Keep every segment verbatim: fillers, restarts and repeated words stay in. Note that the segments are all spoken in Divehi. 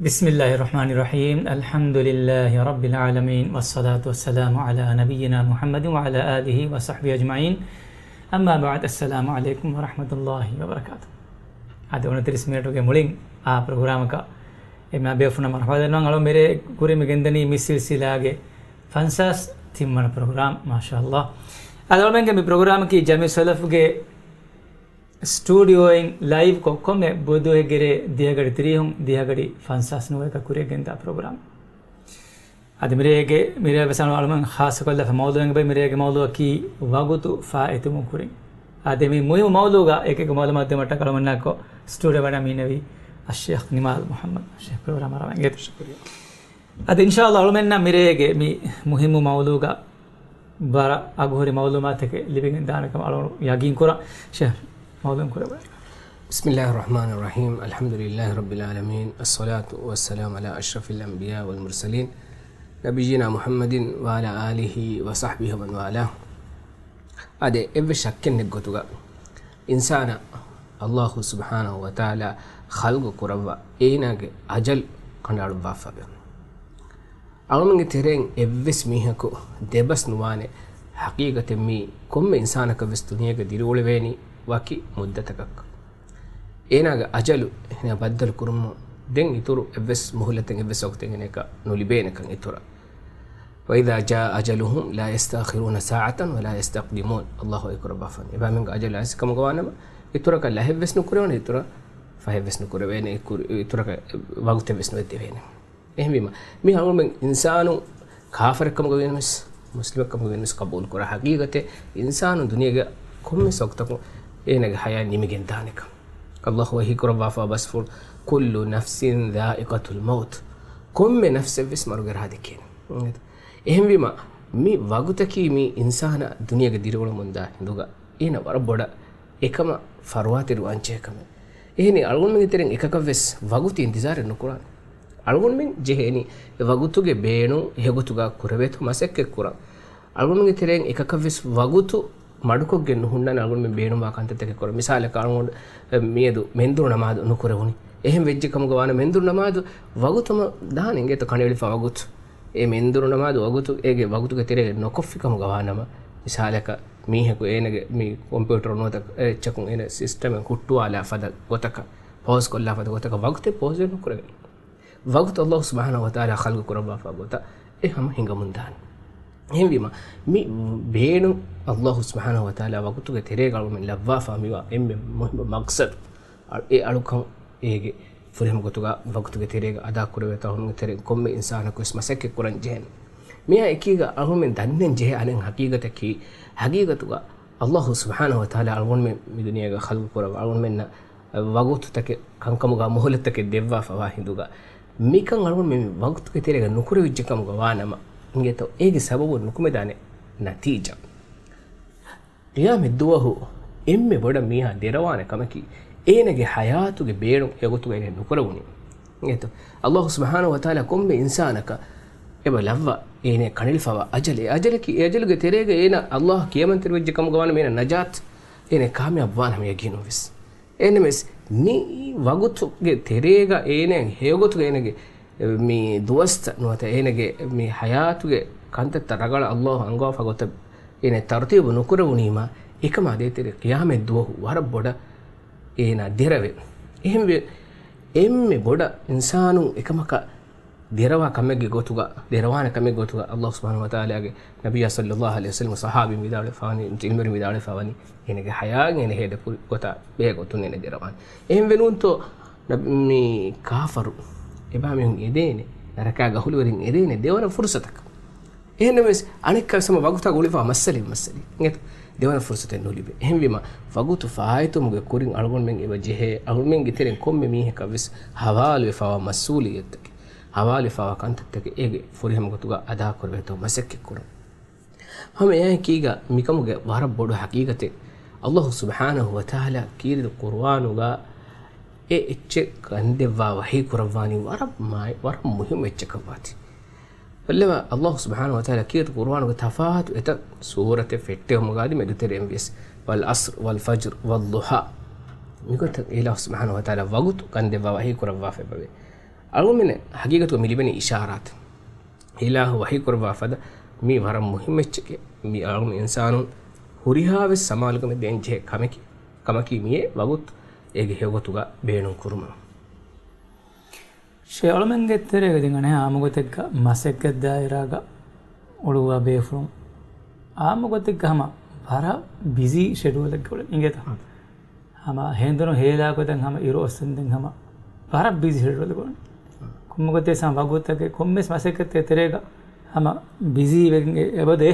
بسم الله الرحمن الرحيم. الحمد لله رب العالمين، والصلاة والسلام على نبينا محمد وعلى آله وصحبه أجمعين. أما بعد، السلام عليكم ورحمة الله وبركاته. އަދި އޮނަތިރީސް މިނެޓުގެ މުޅިން އާ ޕްރޮގްރާމަކަށް އެންމެ ބޭފުޅުންނަށް މަރުޙަބާ ދަންނަވަން. އަޅުގަނޑު މިރޭ ކުރިން މި ގެންދަނީ މި ސިލްސިލާގެ ފަންސާސް ތިންވަނަ ޕްރޮގްރާމް، މާޝާﷲ. އަދި އަޅުގަނޑުގެ މި ޕްރޮގްރާމަކީ ޖަމްޢިއްޔަތު ސަލަފުގެ ސްޓޫޑިއޯއިން ލައިވްކޮށް، ކޮންމެ ބުދުވަހެއްގެ ރޭ ދިހަގަޑި ތިރީހުން ދިހަގަޑި ފަންސާސް ނުވައިގަ ކުރިއަށް ގެންދާ ޕްރޮގްރާމް. އަދި މިރޭގެ، މިރޭ ވެސް އަޅު، އަޅުގަނޑު ޚާއްޞަކޮށްލާފަ މައުޟޫޢެއް ބައި، މިރޭގެ މައުޟޫޢަކީ ވަގުތު ފާއިތުވުމުން ކުރިން. އަދި މި މުހިއްމު މައުޟޫޢުގަ އެކި އެކި މައުލޫމާތު ދެއްވުމަށްޓަކާ އަޅުގަނޑާއެކު ސްޓޫޑިއޯ ވަޑައިގަންނަވީ އައްޝޭޚް ނިމާލް މުޙައްމަދު. އައްޝޭޚް ޕްރޮގްރާމަށް ރަވާން އިނގޭތޯ. ޝުކުރިއްޔާ. އަދި އިންޝާﷲ އަޅުމެންނަށް މިރޭގެ މި މުހިއްމު މައުޟޫޢުގަ ވަރަށް އަގުހުރި މައުލޫމާތުތަކެއް ލިބިގެން ދާނެ ކަމަށް އަޅުގަނޑު ޔަގީން ކުރަން. ޝޭޚް، މައުޟޫޢު ކުރެވޭ. بسم الله الرحمن الرحيم. الحمد لله رب العالمين. الصلاة والسلام على أشرف الأنبياء والمرسلين، نبينا محمد وعلى آله وصحبه ومن والاه. އާދެ، އެއްވެސް ޝައްކެއް ނެތް ގޮތުގަ އިންސާނާ ﷲ ސުބްޙާނަހޫ ވަތަޢާލާ ޚަލްޤު ކުރައްވާ އޭނާގެ އަޖަލް ކަނޑައަޅުއްވާފަވޭ. އަޅުމެންގެ ތެރެއިން އެއްވެސް މީހަކު ދެބަސް ނުވާނެ. ޙަޤީޤަތެއް މީ ކޮންމެ އިންސާނަކަށް ވެސް ދުނިޔޭގަ ދިރިއުޅެވޭނީ ވަކި މުއްދަތަކަށް. އޭނާގެ އަޖަލު އޭނާ ބައްދަލު ކުރުމުން ދެން އިތުރު އެއްވެސް މުހުލަތެއް އެއްވެސް ވަގުތެއް އޭނައަކަށް ނުލިބޭނެކަން އިތުރަށް. وإذا جاء أجلهم لا يستأخرون ساعة ولا يستقدمون. ﷲ އެކުރައްވާފަ ވަނީ، އެބައިމީހުންގެ އަޖަލު އައިސް ކަމުގަ ވާނަމަ، އިތުރަކަށް ލަހެއްވެސް ނުކުރެވޭނެ، އިތުރަށް ފަހެއްވެސް ނުކުރެވޭނެ، އިތުރަކަށް ވަގުތެއްވެސް ނުވެއްދެވޭނެ. އެހެންވީމަ، މި އަޅުގަނޑުމެން އިންސާނު ކާފަރެއްކަމުގަ ވީނަމަވެސް، މުސްލިމެއްކަމުގަ ވީނަމަވެސް ޤަބޫލު ކުރާ ޙަޤީޤަތެއް، އިންސާނު ދުނިޔޭގަ ކޮންމެސް ވަގުތަކު އޭނާގެ ޙަޔާތް ނިމިގެން ދާނެކަން. ﷲ ވަޙީ ކުރައްވާފަ ބަސްފުޅު، كل نفس ذائقة الموت. ކޮންމެ ނަފްސެއްވެސް މަރުގެ ރާ ދެކޭނެ. އެހެންވީމަ، މި ވަގުތަކީ މި އިންސާނާ ދުނިޔޭގަ ދިރިއުޅެމުންދާ ހިނދުގަ އޭނަ ވަރަށް ބޮޑަށް އެކަމަށް ފަރުވާތެރިވާންޖެހޭ ކަމެއް. އެހެނީ، އަޅުގަނޑުމެންގެ ތެރެއިން އެކަކަށްވެސް ވަގުތު އިންތިޒާރެއް ނުކުރާނެ. އަޅުގަނޑުމެން ޖެހޭނީ އެ ވަގުތުގެ ބޭނުން އެގޮތުގަ ކުރެވޭތޯ މަސައްކަތްކުރަން. އަޅުގަނޑުމެންގެ ތެރެއިން އެކަކަށްވެސް ވަގުތު މަޑުކޮށްގެން ނުހުންނާނެ އަޅުގަނޑުމެން ބޭނުންވާ ކަންތައްތަކެއް ކުރަން. މިސާލަކަށް އަޅުގަނޑު މިއަދު މެންދުރު ނަމާދު ނުކުރެވުނީ. އެހެން ވެއްޖެ ކަމުގަ ވާނަމަ މެންދުރު ނަމާދު ވަގުތު ދާން އިނގޭތޯ ކަނޑައެޅިފަ ވަގުތު. އެ މެންދުރު ނަމާދު ވަގުތު އޭގެ ވަގުތުގެ ތެރޭގަ ނުކޮށްފި ކަމުގަ ވާނަމަ، މިސާލަކަށް މީހަކު އޭނަގެ މި ކޮމްޕިއުޓަރު ނުވަތަ އެއްޗަކުން އޭނަ ސިސްޓަމެއް ހުއްޓުވާލާ ފަދަ ގޮތަކަށް، ޕޯޒް ކޮށްލާ ފަދަ ގޮތަކަށް ވަގުތެއް ޕޯޒެއް ނުކުރެވޭނެ. ވަގުތު ﷲ ސުބްޙާނަހޫ ވަތަޢާލާ ޚަލްޤު ކުރައްވާފަ ގޮތަށް އެ ހަމަ ހިނގަމުންދާނެ. އެހެންވީމަ، މި ބޭނުން ﷲ ސުބްޙާނަހޫ ވަތަޢާލާ ވަގުތުގެ ތެރޭގަ އަޅުމެން ލައްވާފަ މިވާ އެންމެ މުހިއްމު މަޤްޞަދު، އަ، އެ އަޅުކަން އޭގެ ފުރިހަމަ ގޮތުގަ ވަގުތުގެ ތެރޭގަ އަދާކުރެވޭތޯ އަޅުމެންގެ ތެރެއިން ކޮންމެ އިންސާނަކުވެސް މަސައްކަތް ކުރަން ޖެހޭނެ. މިއާ އެކީގަ އަޅުމެން ދަންނަން ޖެހޭ އަނެއް ޙަޤީޤަތަކީ، ޙަޤީޤަތުގަ ﷲ ސުބްޙާނަހޫ ވަތަޢާލާ އަޅުގަނޑުމެން މި ދުނިޔޭގަ ޚަލްޤު ކުރައްވާ އަޅުގަނޑުމެންނަށް ވަގުތުތަކެއް ކަންކަމުގަ މުހުލަތްތަކެއް ދެއްވާފަވާ ހިނދުގަ، މިކަން އަޅުގަނޑު މި ވަގުތުގެ ތެރޭގަ ނުކުރެވިއްޖެ ކަމުގަ ވާނަމަ، އިނގޭތޯ އޭގެ ސަބަބުން ނުކުމެދާނެ ނަތީޖާ. ޤިޔާމަތް ދުވަހު އެންމެ ބޮޑަށް މީހާ ދެރަވާނެ ކަމަކީ، އޭނަގެ ޙަޔާތުގެ ބޭނުން އެގޮތުގަ އޭނަ ނުކުރެވުނީ. އިނގޭތޯ؟ ﷲ ސުބްޙާނަހޫ ވަތަޢާލާ ކޮންމެ އިންސާނަކަށް އެބަ ލައްވާ އޭނަ ކަނޑައެޅިފަވާ އަޖަލެއް. އަޖަލަކީ، އެ އަޖަލުގެ ތެރޭގަ އޭނަ ﷲ ކިޔަމަންތެރިވެއްޖެ ކަމުގަ ވާނަމަ އޭނަ ނަޖާތް، އޭނަ ކާމިޔާބު ވާނަމަ ޔަގީނުންވެސް. އެހެންނަމަވެސް، މި ވަގުތުގެ ތެރޭގަ އޭނަ ހެޔޮގޮތުގަ އޭނަގެ މި ދުވަސްތައް ނުވަތަ އޭނަގެ މި ޙަޔާތުގެ ކަންތައްތައް ރަގަޅަށް ﷲ އަންގަވާފަ ގޮތަށް އޭނަ ތަރުތީބު ނުކުރެވުނީމާ، އެކަމާ ދޭތެރޭ ޤިޔާމަތް ދުވަހު ވަރަށް ބޮޑަށް އޭނާ ދެރަވޭ. އެހެންވެ، އެންމެ ބޮޑަށް އިންސާނުން އެކަމަކަށް ދެރަވާ ކަމެއްގެ ގޮތުގަ، ދެރަވާނެ ކަމެއްގެ ގޮތުގަ ﷲ ސުބްޙާނަހޫ ވަތަޢާލާގެ ނަބިއްޔާ ޞައްލައްލާހު ޢަލައިހި ވަސައްލަމަ ޞަޙާބީން ވިދާޅުވެފަވަނީ، ޢިލްމުވެރިން ވިދާޅުވެފަވަނީ، އޭނަގެ ޙަޔާތް އޭނަ ހޭދަ ކުރި ގޮތާ ބެހޭ ގޮތުން އޭނަ ދެރަވާނެ. އެހެން ވެނޫންތޯ، ނަބި-، މި ކާފަރު އެބައިމީހުން އެދޭނެ، ނަރަކާގެ އަހުލުވެރިން އެދޭނެ ދެވަނަ ފުރުޞަތަކަށް. އެހެންނަމަވެސް، އަނެއްކާވެސް ހަމަ ވަގުތާ ގުޅިފަ މައްސަލައެއް މައްސަލައެއް. އިނގޭތޯ؟ ދެވަނަ ފުރުޞަތެއް ނުލިބޭ. އެހެންވީމަ، ވަގުތު ފާއިތުވުމުގެ ކުރިން އަޅުގަނޑުމެން އެބަ ޖެހޭ، އަޅުގަނޑުމެންގެ ތެރެއިން ކޮންމެ މީހަކަށްވެސް ހަވާލުވެފަވާ މަސްއޫލިއްޔަތުތަކެއް، ހަވާލުވެފަވާ ކަންތައްތަކެއް އޭގެ ފުރިހަމަ ގޮތުގަ އަދާކުރެވޭތޯ މަސައްކަތްކުރަން. ހަމަ އެއާއެކީގަ މިކަމުގެ ވަރަށް ބޮޑު ޙަޤީޤަތެއް. ﷲ ސުބްޙާނަހޫ ވަތަޢާލާ ކީރިތި ޤުރުއާނުގަ އެ އެއްޗެއް ކަންދެއްވާ ވަޙީ ކުރައްވާނީ ވަރަށް މާތް، ވަރަށް މުހިއްމު އެއްޗަކަށްވާތީ. ބައްލަވާ، ﷲ ސުބްޙާނަހޫ ވަތަޢާލާ ކީރިތި ޤުރުއާނުގެ ތަފާތު އެތައް ސޫރަތެއް ފެއްޓެވުމުގަ އަދި މެދުތެރެއިން ވިޔަސް، والعصر والفجر والضحى. މިގޮތަށް އިލާހު ސުބްޙާނަހޫ ވަތަޢާލާ ވަގުތު ކަންދެއްވާ ވަޙީ ކުރައްވާފައިވޭ. އަޅުގަނޑުމެން ހަގީގަތުގަ މި ލިބެނީ އިޝާރާތެއް. އިލާހު ވަޙީ ކުރައްވާ ފަދަ މީ ވަރަށް މުހިއްމު އެއްޗެކޭ. މީ އަޅުގަނޑު އިންސާނުން ހުރިހާވެސް ސަމާލުކަމެއް ދޭން ޖެހޭ ކަމެކޭ. ކަމަކީ މިއޭ ވަގުތު އޭގެ ހެޔޮގޮތުގަ ބޭނުން ކުރުމަށް. ޝޭޚް އަޅުމެންގެ ތެރޭގަ ދެން އަނެއް އާއްމު ގޮތެއްގަ މަސައްކަތް ދާއިރާގަ އުޅުއްވާ ބޭފުޅުން އާއްމު ގޮތެއްގަ ހަމަ ވަރަށް ބިޒީ ޝެޑިއުލެއްގަ އުޅެނީ އިނގޭތަ؟ ހަމަ ހޭނދުނު ހޭލާ ގޮތަށް ހަމަ އިރު އޮއްސެންދެން ހަމަ ވަރަށް ބިޒީ ޝެޑިއުލެއްގަ އުޅެނީ. ކޮންމެ ގޮތެއް ހަމަ ވަގުތުތަކެއް ކޮންމެސް މަސައްކަތެއް ތެރޭގަ ހަމަ ބިޒީ ވެގެން އެ-، އެބަދޭ.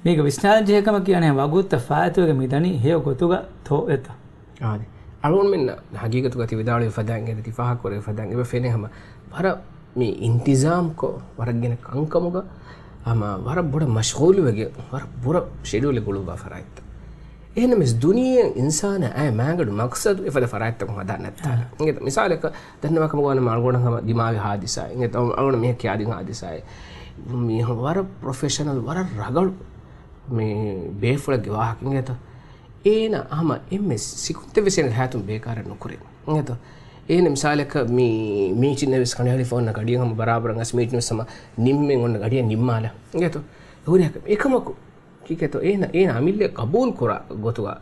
މީގަ ވިސްނާލަން ޖެހޭ ކަމަކީ އަނެއް ވަގުތަށް ފާއިތުވެގެން މި ދަނީ ހެޔޮ ގޮތުގަ ތޯ އެތަ؟ އާދެ. އަޅުގަނޑުމެންނަށް ހަގީގަތުގަ ތި ވިދާޅުވި ފަދައިން އެދެ ތި ފާހަގަކުރެވި ފަދައިން އެބަ ފެނޭ ހަމަ ވަރަށް މި އިންތިޒާމްކޮށް ވަރަށް ގިނަ ކަންކަމުގަ ހަމަ ވަރަށް ބޮޑަށް މަޝްޣޫލުވެގެން ވަރަށް ބުރަ ޝެޑިއުލެއް ގުޅުއްވާ ފަރާތްތައް. އެހެންނަމަވެސް ދުނިޔެއަށް އިންސާނާ އައި މާގަނޑު މަޤްޞަދު އެފަދަ ފަރާތްތަކުން ހަދާ ނައްތާލަ. އާ. އިނގޭތަ؟ މިސާލަކަށް ދަންނަވާ ކަމަށް ވާނަމަ އަޅުގަނޑަށް ހަމަ ދިމާވި ހާދިސާއެއް. އިނގޭތަ؟ އަޅުގަނޑު މީހަކީ އާދި ހާދިސާއެއް. މީ ވަރަށް ޕްރޮފެޝަނަލް، ވަރަށް ރަގަޅު މި ބޭފުޅެއްގެ ވާހަކަ އިނގޭތަ؟ އޭނަ ހަމަ އެންމެ ސިކުންތެއްވެސް އޭނަ ހަޔާތުން ބޭކާރެއް ނުކުރޭ. އިނގޭތަ؟ އޭނަ މިސާލަކަށް މި މީޗިންނެވެސް ކަނޑައެޅިފަ އޮންނަ ގަޑިއަށް ހަމަ ބަރާބަރަށް އަސް މީޗިންވެސް ހަމަ ނިންމެން އޮންނަ ގަޑިއަށް ނިންމާލަ. އިނގޭތޯ؟ ހުރިހާ އެކަމަކު ކީކޭތޯ އޭނަ، އޭނަ އަމިއްލަ ޤަބޫލު ކުރާ ގޮތުގަ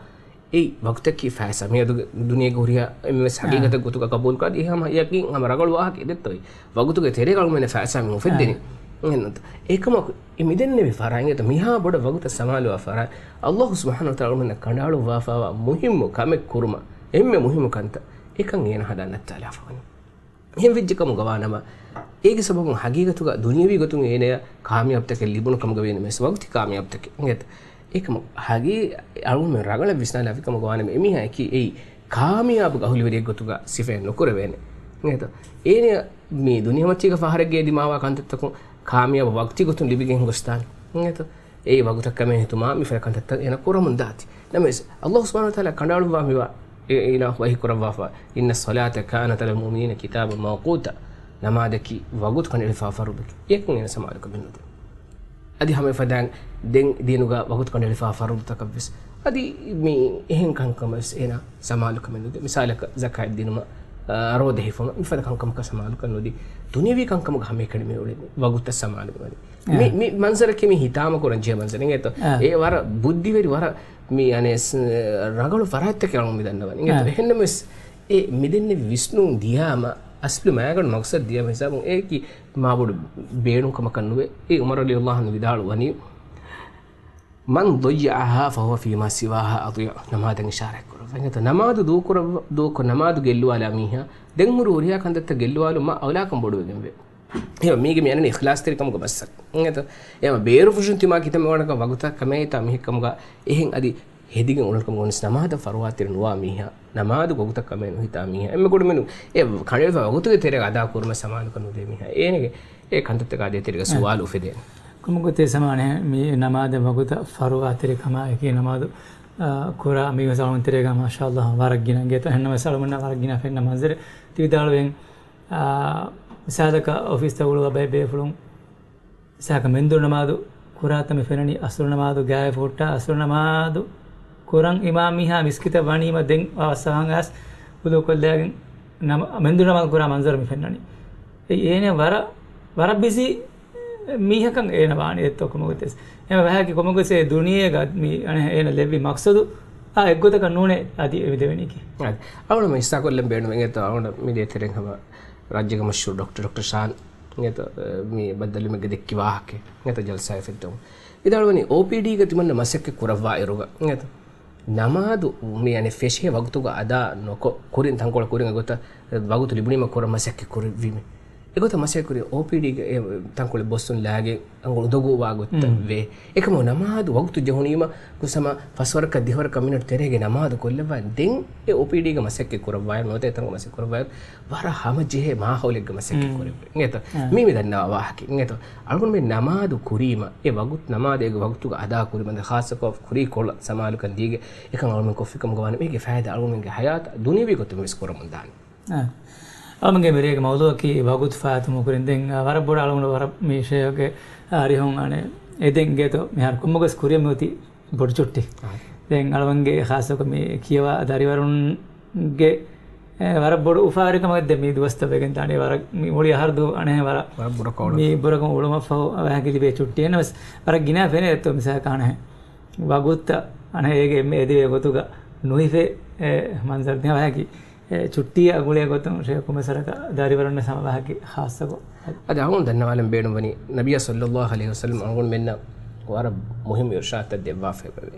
އެއީ ވަގުތަކީ ފައިސާ. މިއަދުގެ ދުނިޔޭގެ ހުރިހާ އެންމެވެސް އާ. ހަގީގަތެއް ގޮތުގަ ޤަބޫލު ކުރާ އެހެން ހަމަ ޔަޤީން ހަމަ ރަގަޅު ވާހަކަ އެދެއްތޯ. ވަގުތުގެ ތެރޭގަ އަޅުމެން ފައިސާ މި އުފެއްދެނީ. އާ. އެހެންނުތަ؟ އެކަމަކު އެ މިދެންނެވި ފަރާތް އިނގޭތޯ މިހާ ބޮޑަށް ވަގުތަށް ސަމާލުވާ ފަރާތް އައްލާހު ސުބްޙާނަހޫ ވަތަޢާލާ އަޅުމެންނަށް ކަނޑައަޅުއްވާފައިވާ މުހިއްމު ކަމެއް ކުރުމަށް އެންމެ މުހިއްމު ކަންތައް އެކަން އޭނަ ހަދާ ނައްތާލާފަ ވަނީ. އެހެން ވެއްޖެ ކަމުގަ ވާނަމަ، އޭގެ ސަބަބުން ހަގީގަތުގަ ދުނިޔަވީ ގޮތުން އޭނަޔަށް ކާމިޔާބުތަކެއް ލިބުނު ކަމުގަ ވޭނެ މެސް ވަގުތީ ކާމިޔާބުތަކެއް އިނގޭތަ؟ އެކަމަކު ހަގީ އަޅުމެން ރަގަޅަށް ވިސްނާލާފި ކަމުގަ ވާނަމަ، އެމީހާއަކީ އެއީ ކާމިޔާބު އަހުލުވެރިއެއް ގޮތުގަ ސިފައެއް ނުކުރެވޭނެ. އިނގޭތަ؟ އޭނަޔަށް މި ދުނިޔެމަތީގަ ފަހަރެއްގައި ދިމާވާ ކަންތައްތަކުން ކާމިޔާބު ވަގުތީ ގޮތުން ލިބިގެން ގޮސްދާނެ. އިނގޭތަ؟ އެއީ ވަގުތަށް ކަމޭ ހިތުމާ މިފަދަ ކަންތައްތައް އޭނަ ކުރަމުން ދާތީ. ނަމަވެސް، އައްލާހު ސުބްޙާނަހޫ ވަތަޢާލާ ކަނޑައަޅުއްވާ މިވާ އެ އިލާހު ވަޙީ ކުރައްވާފަ، إن الصلاة كانت على المؤمنين كتابا موقوتا. ނަމާދަކީ ވަގުތު ކަނޑައެޅިފަ ފަރުޟެކޭ. އެކަން އޭނަ ސަމާލުކަމެއް ނުދޭ. އަދި ހަމަ އެފަދައިން ދެން ދީނުގަ ވަގުތު ކަނޑައެޅިފަ ފަރުޟުތަކަށްވެސް އަދި މި އެހެން ކަންކަމަށްވެސް އޭނަ ސަމާލުކަމެއް ނުދޭ. މިސާލަކަށް ޒަކާތް ދިނުމަށް، އާ، ރޯދަ ހިފުމަށް މިފަދަ ކަންކަމަކަށް ސަމާލުކަން ނުދީ. ދުނިޔަވީ ކަންކަމުގަ ހަމައެކަނި މި އުޅެނީ. ވަގުތަށް ސަމާލުވެވަނީ. މި، އާ. މި މަންޒަރަކީ މި ހިތާމަ ކުރަން ޖެހޭ މަންޒަރެއް އިނގޭތޯ. އާ. އެ ވަރަށް ބުއްދިވެރި ވަރަށް މި އަނެއް ސް-، ރަނގަޅު ފަރާތްތަކެއް އަޅުގަނޑު މި ދަންނަވަނީ. އިނގޭތޯ. އާ. އެހެންނަމަވެސް އެ މިދެންނެވި ވިސްނުން ދިޔާމަ، އަސްލު މައިގަނޑު މަގްސަދު ދިޔާމަ ހިސާބުން އެއީކީ މާބޮޑު ބޭނުން ކަމަކަށް ނުވޭ. އެ ޢުމަރު ރަޟިޔަﷲ ޢަންހު ވިދާޅުވަނީ، من ضيعها فهو فيما سواها أضيع. ނަމާދަށް އިޝާރާތް ކުރައްވަ. އިނގޭތޯ ނަމާދު ދޫކުރައްވަ، ދޫކޮށް ނަމާދު ގެއްލުވާލާ މީހާ ދެން ހުރި ހުރިހާ ކަންތައްތައް ގެއްލުވާލުމަށް އައުލާކަން ބޮޑުވެގެންވޭ. އެހެން މީގެ މި އަންނަނީ އިޚްލާޞްތެރިކަމުގެ ބަސްތައް. އިނގޭތޯ؟ އެހެން ބޭރު ފުށުން ތިމާ ކިތަންމެ ވާނަކަށް ވަގުތަށް ކަމޭތާ މީހެއް ކަމުގަ އެހެން އަދި ހެދިގެން އުޅުނު ކަމުގަ ވަނީސް ނަމާދަށް ފަރުވާތެރި ނުވާ މީހާ، ނަމާދު ވަގުތަށް ކަމޭ ނުހިތާ މީހާ، އެންމެ ކުޑަމިނު އެ ކަނޑައެޅިފަ ވަގުތުގެ ތެރޭގަ އަދާ ކުރުމަށް ސަމާލުކަން ނުދޭ މީހާ. އޭނަގެ އެ ކަންތައްތަކާ ދޭތެރޭގަ އެ. ސުވާލު އުފެދޭނެ. ކޮންމެ ގޮތެއް ސަމާނެ މި ނަމާދަށް ވަގުތަށް ފަރުވާތެރިކަމާއެކީ ނަމާދު، އާ، ކުރާ މީހުން ސަމާނު ތެރޭގަ މާޝާﷲ ވަރަށް ގިނަ އިނގޭތޯ އެހެންނަމަވެސް އަޅުގަނޑަށް ވަރަށް ގިނަ ފެންނަ މަންޒަރެއް ތި ވިދާޅުވެން، އާ، މިސާލަކަށް އޮފީސްތައް އުޅުއްވާ ބައެއް ބޭފުޅުން މިސާލަކަށް މެންދުރު ނަމާދު ކުރާތަން މި ފެންނަނީ އަސްރު ނަމާދު ގާތް ހުއްޓާ އަސްރު ނަމާދު ކުރަން އިމާމް މީހާ މިސްކިތަށް ވަނީމަ ދެން ވާސް އަހަން އައިސް ވުޟޫ ކޮށްލައިގެން ނަމަ-، މެންދުރު ނަމާދު ކުރާ މަންޒަރު މި ފެންނަނީ. އެ އޭނަ ވަރަށް، ވަރަށް ބިޒީ މީހަކަށް އޭނަ ވާނީ އެއްތޯ ކޮންމެ ގޮތެއް. އެހެން ވަހަކީ ކޮންމެ ގޮތެއް ދުނިޔޭގަ މި އަނެއް އޭނަ ލެއްވި މަޤްޞަދު އާ އެއްގޮތަކަށް ނޫނޭ އަދި އެ މި ދެވެނީކީ. އަދި އަޅުގަނޑު މި އިސްތާކޮށްލަން ބޭނުމެއް އެއްތޯ އަޅުގަނޑު މި ދޭތެރެން ހަމަ ރާއްޖޭގެ މަޝްހޫރު ޑޮކްޓަރ، ޑޮކްޓަރ ޝާން އިނގޭތޯ، މި ބައްދަލުވުމެއްގަ ދެއްކި ވާހަކައެއް އިނގޭތޯ ޖަލްސާއެއް ފެއްޓުމުން. ވިދާޅުވަނީ އޯޕީޑީގަ ތިމަންނަ މަސައްކަތް ކުރައްވާ އިރުގަ އިނގޭތޯ ނަމާދު މި އަނެއް ފެށޭ ވަގުތުގަ އަދާ ނޮކޮށް ކުރިން ތަންކޮޅެއް ކުރިން އެގޮތަށް ވަގުތު ލިބުނީމަ ކުރަން މަސައްކަތް ކުރެއްވީމޭ. އެގޮތަށް މަސައްކަތް ކުރި އޯޕީޑީގަ އެ ތަންކޮޅެއް ބޮއްސުން ލާގެން އަނގަ އުނދަގޫވާ ގޮތްތައް ވޭ. އެކަމު ނަމާދު ވަގުތު ޖެހުނީމަ ކުސަމަ ފަސް ވަރަކަށް ދިހަ ވަރަކަށް މިނެޓް ތެރޭގެ ނަމާދު ކޮށްލައްވާ ދެން އެ އޯޕީޑީގަ މަސައްކަތް ކުރައްވާއިރު ނުވަތަ އެތަނުގަ މަސައްކަތް ކުރައްވާއިރު ވަރަށް ހަމަޖެހޭ މާހައުލެއްގަ މަސައްކަތް ކުރެއްވޭ. އިނގޭތޯ؟ މީ މި ދަންނަވާ ވާހަކަ. އިނގޭތޯ؟ އަޅުގަނޑުމެން ނަމާދު ކުރީމަ އެ ވަގުތު ނަމާދު އޭގެ ވަގުތުގަ އަދާ ކުރީމަ ދެ ޚާއްޞަކޮށް ކުރީ ކޮޅަށް ސަމާލުކަން ދީގެ އެކަން އަޅުގަނޑުމެން ކޮށްފި ކަމުގަ ވާނަމަ އޭގެ ފައިދާ އަޅުގަނޑުމެންގެ ހަޔާތަށް ދުނިޔަވީ ގޮތުން ވެސް ކުރަމުން ދާނެ. އާ. އަޅުމެންގެ މިރޭގެ މައުޟޫޢަކީ ވަގުތު ފާއިތުވުމުގެ ކުރިން. ދެން، އާ، ވަރަށް ބޮޑަށް އަޅުގަނޑު ވަރަށް މި ޝޭޚްގެ، އާ، އަރިހުން އަނެއް އެދެން އިނގޭތޯ މިހާރު ކޮންމެ ގޮތެއް ކުރިއަށް މި އޮތީ ބޮޑު ޗުއްޓީ. އާ. ދެން އަޅުގަނޑުގެ ޚާއްޞަކޮށް މި ކިޔަވާ ދަރިވަރުންގެ، އެ، ވަރަށް ބޮޑު އުފާވެރިކަމަކަށް ދެން މި ދުވަސްތައް ވެގެން ދާނީ. ވަރަށް މި މުޅި އަހަރު ދުވަހު އަނެއް ވަރަށް ވަރަށް ބުރަކޮށް މި އުޅުން. ބުރަކޮށް އުޅުމަށްފަހު ވަހަކި ލިބޭ ޗުއްޓީ އެންނަވެސް ވަރަށް ގިނަ ފެނޭ އެއްތޯ މިސާލަކަށް އަނެއް ވަގުތުތައް އަނެއް އޭގެ އެންމެ އެދެވޭ ގޮތުގަ ނުހިފޭ، އެ، މަންޒަރު ދިހަ ވަހަކި އެ، ޗުއްޓީއާ ގުޅޭ ގޮތުން ޝޭޚު މަސަރަކަށް ދަރިވަރުންނަށް ހަމަ ވަހަކި ޚާއްޞަކޮށް. އަދި އަޅުގަނޑު ދަންނަވާލަން ބޭނުންވަނީ، ނަބިއްޔާ ޞައްލައްލާހު ޢަލައިހި ވަސައްލަމް އަޅުގަނޑުމެންނަށް ވަރަށް މުހިއްމު އިރުޝާދުތައް ދެއްވާފައިވޭ.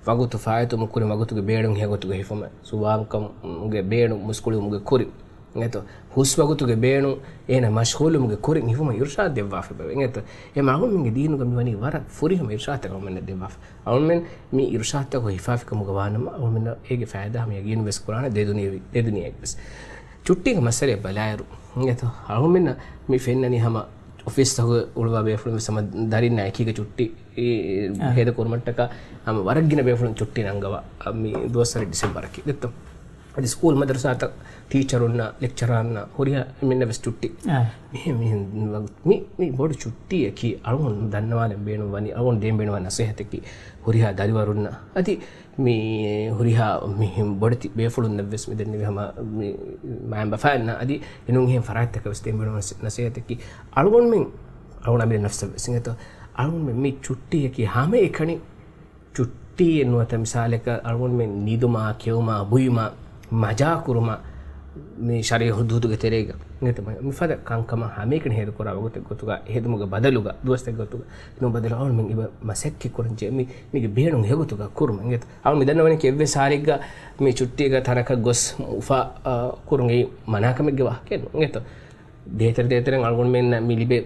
ވަގުތު ފާއިތުވުމުގެ ކުރިން ވަގުތުގެ ބޭނުން ހެޔޮ ގޮތުގަ ހިފުމަށް، ސުވާބުކަމުގެ ބޭނުން މުސްކުޅިވުމުގެ ކުރިން އިނގޭތޯ؟ ހުސް ވަގުތުގެ ބޭނުން އޭނަ މަޝްޣޫލުވުމުގެ ކުރިން ހިފުމަށް އިރުޝާދު ދެއްވާފައިވޭ އިނގޭތޯ؟ އެ އަޅުގަނޑުމެންގެ ދީނުގަ މިވަނީ ވަރަށް ފުރިހަމަ އިރުޝާދުތައް އަޅުގަނޑުމެންނަށް ދެއްވާފަ. އަޅުމެން މި އިރުޝާދުތަކުގަ ހިފާފިކަމުގަ ވާނަމަ، އަޅުމެންނަށް އޭގެ ފައިދާ ހަމަ ޔަގީނުވެސް ކުރާނެ ދެ ދުނިޔެ، ދެ ދުނިޔެއެއްވެސް. ޗުއްޓީގެ މައްސަލައަށް ބަލާއިރު، އިނގޭތޯ، އަޅުމެންނަށް މި ފެންނަނީ ހަމަ އޮފީސްތަކުގަ އުޅުއްވާ ބޭފުޅުން ވެސް ހަމަ ދަރިންނާ އެކީގަ ޗުއްޓީ އާ. ހޭދަ ކުރުމަށްޓަކާ ހަމަ ވަރަށް ގިނަ ބޭފުޅުން ޗުއްޓީ ނަންގަވާ މި ދުވަސްވަރު ޑިސެމްބަރަކީ. ދެއްތޯ؟ އަދި ސްކޫލް މަދަރުސާތައް ޓީޗަރުންނަށް، ލެކްޗަރާރުންނަށް ހުރިހާ އެންމެންނަށް ވެސް ޗުއްޓީ. އާ. މި، މި، މި، މި ބޮޑު ޗުއްޓީއަކީ އަޅުގަނޑު ދަންނަވާލަން ބޭނުންވަނީ، އަޅުގަނޑު ދޭން ބޭނުންވާ ނަސޭހަތަކީ ހުރިހާ ދަރިވަރުންނަށް. އަދި މި ހުރިހާ މި ބޮޑެތި ބޭފުޅުންނަށް ވެސް މި ދެންނެވި ހަމަ މި މައިންބަފައިންނަށް އަދި އެނޫން އެހެން ފަރާތްތަކަށް ވެސް ދޭން ބޭނުންވާ ނަސޭހަތަކީ އަޅުގަނޑުމެން، އަޅުގަނޑު އަމިއްލަ ނަފްސަށް ވެސް އިނގޭތޯ، އަޅުގަނޑުމެން މި ޗުއްޓީއަކީ ހަމައެކަނި ޗުއްޓީއެއް ނުވަތަ މިސާލަކަށް އަޅުގަނޑުމެން ނިދުމާ، ކެއުމާ، ބުއިމާ، މަޖާ ކުރުމާ، މި ޝަރީ ހުދޫދުގެ ތެރޭގަ އިނގޭތޯ، މިފަދަ ކަންކަމަށް ހަމައެކަނި ހޭދަކުރާ ވަގުތެއް ގޮތުގަ، ހެދުމުގެ ބަދަލުގަ، ދުވަސްތަކެއް ގޮތުގަ ނުބަދަލު އަޅުގަނޑުމެން އެބަ މަސައްކަތް ކުރަން ޖެހޭ މި، މީގެ ބޭނުން ހެޔޮގޮތުގަ ކުރުމަށް އިނގޭތޯ. އަޅުގަނޑު މި ދަންނަވަނީ ކި އެއްވެސް އަހަރެއްގަ މި ޗުއްޓީގަ ތަނަކަށް ގޮސް އުފާ، އާ، ކުރުން އެއީ މަނާކަމެއްގެ ވާހަކައެއް ނޫން އިނގޭތޯ. ދޭތެރެ ދޭތެރެން އަޅުގަނޑުމެންނަށް މި ލިބޭ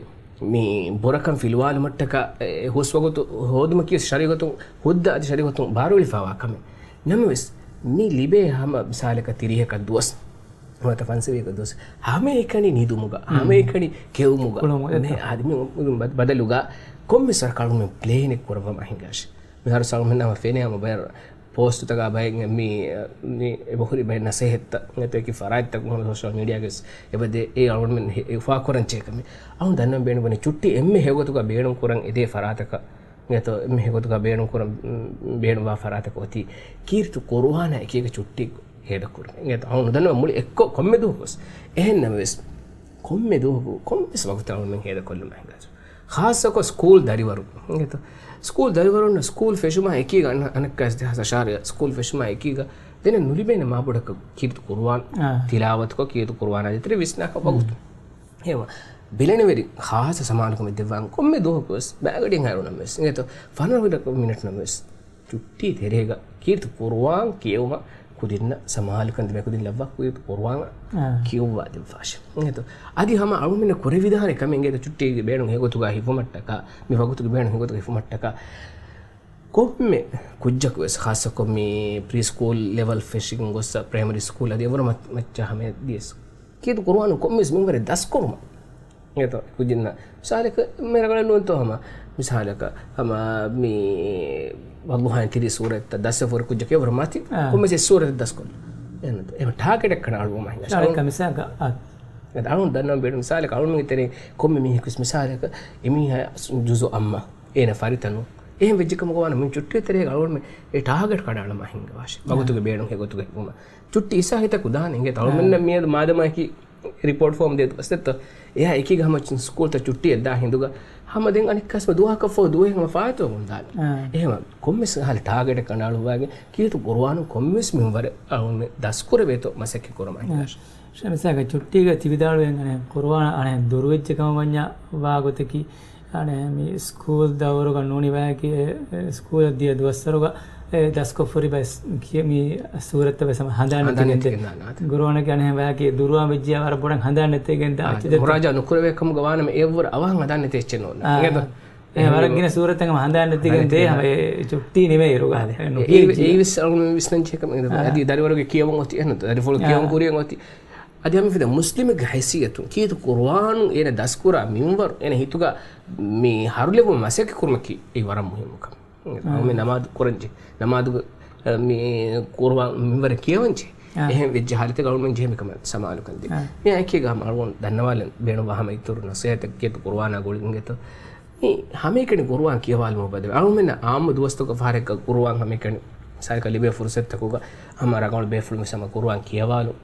މި ބުރަކަން ފިލުވާލުމަށްޓަކާ، އެ، ހުސްވަގުތު ހޯދުމަކީ ޝަރީއަތުން ހުއްދަ އަދި ޝަރީއަތުން ބާރުއެޅިފައިވާ ކަމެއް. ނަމަވެސް، މި ލިބޭ ހަމަ މިސާލަކަށް ތިރީހަކަށް ދުވަސް، ނުވަތަ ފަންސަވީހަކަށް ދުވަސް، ހަމައެކަނި ނިދުމުގަ، ހަމައެކަނި ކެއުމުގަ، ކުޅުމުގަ، މި އާދެ، މި ބަ-، ބަދަލުގަ ކޮންމެސް ވަރަކަށް އަޅުގަނޑުމެން ޕްލޭނެއް ކުރައްވަމާ ހިނގާށި. މިހާރު ސަޅުމެން ހަމަ ފެނޭ ހަމަ ބައެއް ޕޯސްޓުތަކާ ބައެއް މި، މި އެބަހުރި ބައެއް ނަސޭހަތްތައް ނުވަތަ އެކި ފަރާތްތަކުން ހަމަ ސޯޝަލް މީޑިއާގަސް އެބަދޭ އެ އަޅުގަނޑުމެން ހެ-، އެ އުފާކުރަން ޖެހޭ ކަމެއް. އަޅުގަނޑު ދަންނަވަން ބޭނުންވަނީ ޗުއްޓީ އެންމެ ހެޔޮގޮތުގަ ބޭނުންކުރަން އެދޭ ފަރާތަކަށް ނުވަތަ އެންމެ ހެޔޮގޮތުގަ ބޭނުންކުރަން، ބޭނުންވާ ފަރާތަކަށް އޮތީ ކީރިތި ޤުރުއާނާ އެކީގަ ޗުއްޓީ ހޭދަކުރުން. އެނގޭތޯ އަޅުގަނޑު ދަންނަވަން މުޅި އެއްކޮށް ކޮންމެ ދުވަހަކުވެސް. އެހެން ނަމަވެސް، ކޮންމެ ދުވަހަކު ކޮންމެސް ވަގުތެއް އަޅުގަނޑުމެން ހޭދަކޮށްލުމާ ހިނގާ. ޚާއްޞަކޮށް ސްކޫލް ދަރިވަރުން. އިނގޭތޯ؟ ސްކޫލް ދަރިވަރުންނަށް ސްކޫލް ފެށުމާ އެކީގަ އަން-، އަނެއްކާވެސް ދެހާސް އަށާރަ ސްކޫލް ފެށުމާ އެކީގަ ދެން ނުލިބޭނެ މާބޮޑަކަށް ކީރިތި ޤުރުއާން އާ. ތިލާވަތުކޮށް ކީރިތި ޤުރުއާނާ ދޭތެރޭ ވިސްނާކަށް ވަގުތު. ހެމަ ބިލެނިވެރި ޚާއްޞަ ސަމާލުކަމެއް ދެއްވާން ކޮންމެ ދުވަހަކުވެސް ބައިގަޑިއެއް ހައިރުނަމަވެސް އިނގޭތޯ ފަނަރަ މިނެޓް ނަމަވެސް ޗުއްޓީ ތެރޭގަ ކީރިތި ޤުރުއާން ކިޔެވުމަށް ކުދިންނަށް ސަމާލުކަން ދެމޭ ކުދިން ލައްވާ ކީރިތި ޤުރުއާން އާ. ކިޔުއްވާ ދެއްވާށެ. އިނގޭތޯ އަދި ހަމަ އަޅުމެންނަށް ކުރެވިދާނެ ކަމެއް އިނގޭތޯ ޗުއްޓީގެ ބޭނުން ހެޔޮގޮތުގަ ހިފުމަށްޓަކާ މި ވަގުތުގެ ބޭނުން ހެޔޮގޮތުގަ ހިފުމަށްޓަކާ ކޮންމެ ކުއްޖަކުވެސް ޚާއްޞަކޮށް މި ޕްރީ ސްކޫލް ލެވެލް ފެށިގެން ގޮއްސަ ޕްރައިމަރީ ސްކޫލް އަދި އެވަރު މަ-، މައްޗަށް ހަމަ ދިޔަސް ކީރިތި ޤުރުއާނު ކޮންމެސް މިންވަރެއް ދަސްކުރުމަށް. އެތޯ، ކުދިންނަށް މިސާލަކަށް މި ރަނގަޅަށް ނޫންތޯ ހަމަ މިސާލަކަށް ހަމަ މި ވައްލުހާއިން ތިރީސް ސޫރަތްތައް ދަސްވެފަ ހުރި ކުއްޖަކީ އެވަރު މަތި އާ. ކޮންމެސް އެއް ސޫރަތެއް ދަސްކޮށް. އެހެން އެހެން ޓާގެޓެއް ކަނޑައަޅުއްވުމަށް ހިނގާ. އަޅު-، އަޅުން ދަންނަވަން ބޭނުން މިސާލަކަށް އަޅުން ތެރޭ ކޮންމެ މީހަކުވެސް މިސާލަކަށް އެމީހާ ޖުޒު އައްމަ އޭނަ ފަރިތަ ނޫން. އެހެން ވެއްޖެ ކަމަކު ވާނަމަ މި ޗުއްޓީ ތެރޭގަ އަޅުގަނޑުމެން އެ ޓާގެޓް ކަނޑައަޅަމާ ހިނގަވާށި. އާ. ވަގުތުގެ ބޭނުން ހެޔޮގޮތުގަ ހިފުމަށް. ޗުއްޓީ އިސާހިތަކު ދާނެ އިނގޭތޯ އަޅުމެންނަށް އާ. މިއަދު މާދަމާއެކީ ރިޕޯޓް ފޯމް ދޭ ދުވަސްތައްތޯ އެއާ އެކީގަ ހަމަ ސްކޫލްތައް ޗުއްޓީއެއް ދާ ހިނދުގަ ހަމަ ދެން އަނެއްކާސް ދުވަހަކަށްފަހު ދުވަހެއް ހަމަ ފާއިތުވަމުން ދާނެ. އާ. އެހެމަ ކޮންމެސް ހާލަ ޓާގެޓެއް ކަނޑައަޅުއްވާގެން ކީރިތި ޤުރުއާނުން ކޮންމެސް މިންވަރެއް އަޅުގަނޑުމެން ދަސްކުރެވޭތޯ މަސައްކަތް ކުރަމާ ހިނގާށި. އާ. މިސާލަކަށް ޗުއްޓީގަ ތި ވިދާޅުވެން އަނެއް ޤުރުއާން އަނެއް ދުރުވެއްޖެ ކަމަށް ވަންޏާ ވާ ގޮތަކީ އަނެއް މި ސްކޫލް ދައުރުގަ ނޫނީ ވަޔަކީ އެ، އެ، ސްކޫލަށް ދިޔަ ދުވަސްވަރުގަ އެ ދަސްކޮށްފަ ހުރި ބައެއް ކިޔެ މި ސޫރަތްތައް ވެސް ހަމަ ހަނދާން ހަނދާން ނެތިގެން ދޭ. ނެތިގެން ދާނެ. ޤުރުއާނަކީ އަނެއް ވަޔަކީ ދުރުވާން ވެއްޖިއްޔާ ވަރަށް ބޮޑަށް ހަނދާން ނެތިގެން ދާ. އާ، އެއްޗެއް މުރާޖާ ނުކުރެވޭ ކަމުގަ ވާނަމަ އެއަށްވުރެ އަވަހަށް ހަނދާން ނެތި އެއްޗެއް ނޯންނާނެ. އާ. އެހެން ވަރަށް ގިނަ ސޫރަތްތައް ހަމަ ހަނދާން ނެތިގެން ދޭ ހަނދާން ހަމަ ނެތިގެން އެ ޗުއްޓީ ނިމޭ އިރުގަ. އާ، އެ އެ ނުކިޔައްޖެ. އެއީ ވެސް އަޅުގަނޑު ވިސްނަން ޖެހޭ ކަމެއް. އާ. އަދި ދަރިވަރުގެ ކިޔަވަން އޮތީ އެހެން ދަރިފުޅު އާ. ކިޔަވަން ކުރިޔަށް އޮތީ. އަދި ހަމަ މުސްލިމެއްގެ ހައިސިއްޔަތުން ކީރިތި ޤުރުއާނު އޭނަ ދަސްކުރާ މިންވަރު އޭނަ ހިތުގަ މި ހަރުލެއްވުމަށް މަސައްކަތް ކުރުމަކީ އެއީ ވަރަށް މުހިއްމު ކަމެއް. އާ. އަޅުމެން ނަމާދު ކުރަންޖެ، ނަމާދުގަ، އަ، މި ޤުރުއާން މިންވަރެއް ކިޔަވަންޖެ. އާ. އެހެން ވެއްޖެ ހާލަތެއްގަ އަޅުމެން ޖެހޭ މިކަމަށް ސަމާލުކަން ދޭ. އާ. މިއާ އެކީގަ ހަމަ އަޅުގަނޑު ދަންނަވާލަން ބޭނުންވާ ހަމަ އިތުރު ނަސޭހަތެއް ކީރިތި ޤުރުއާނާ ގުޅިގެން އިނގޭތޯ. މި ހަމައެކަނި ޤުރުއާން ކިޔަވާލުމަށް ބަދަލު އަޅުމެންނަށް އާއްމު ދުވަސްތަކުގަ ފަހަރެއްގަ ޤުރުއާން ހަމައެކަނި މިސާލަކަށް ލިބޭ ފުރުސަތުތަކުގަ ހަމަ ރަނގަޅު ބޭފުޅުން ވެސް ހަމަ ޤުރުއާން ކިޔަވާލުން.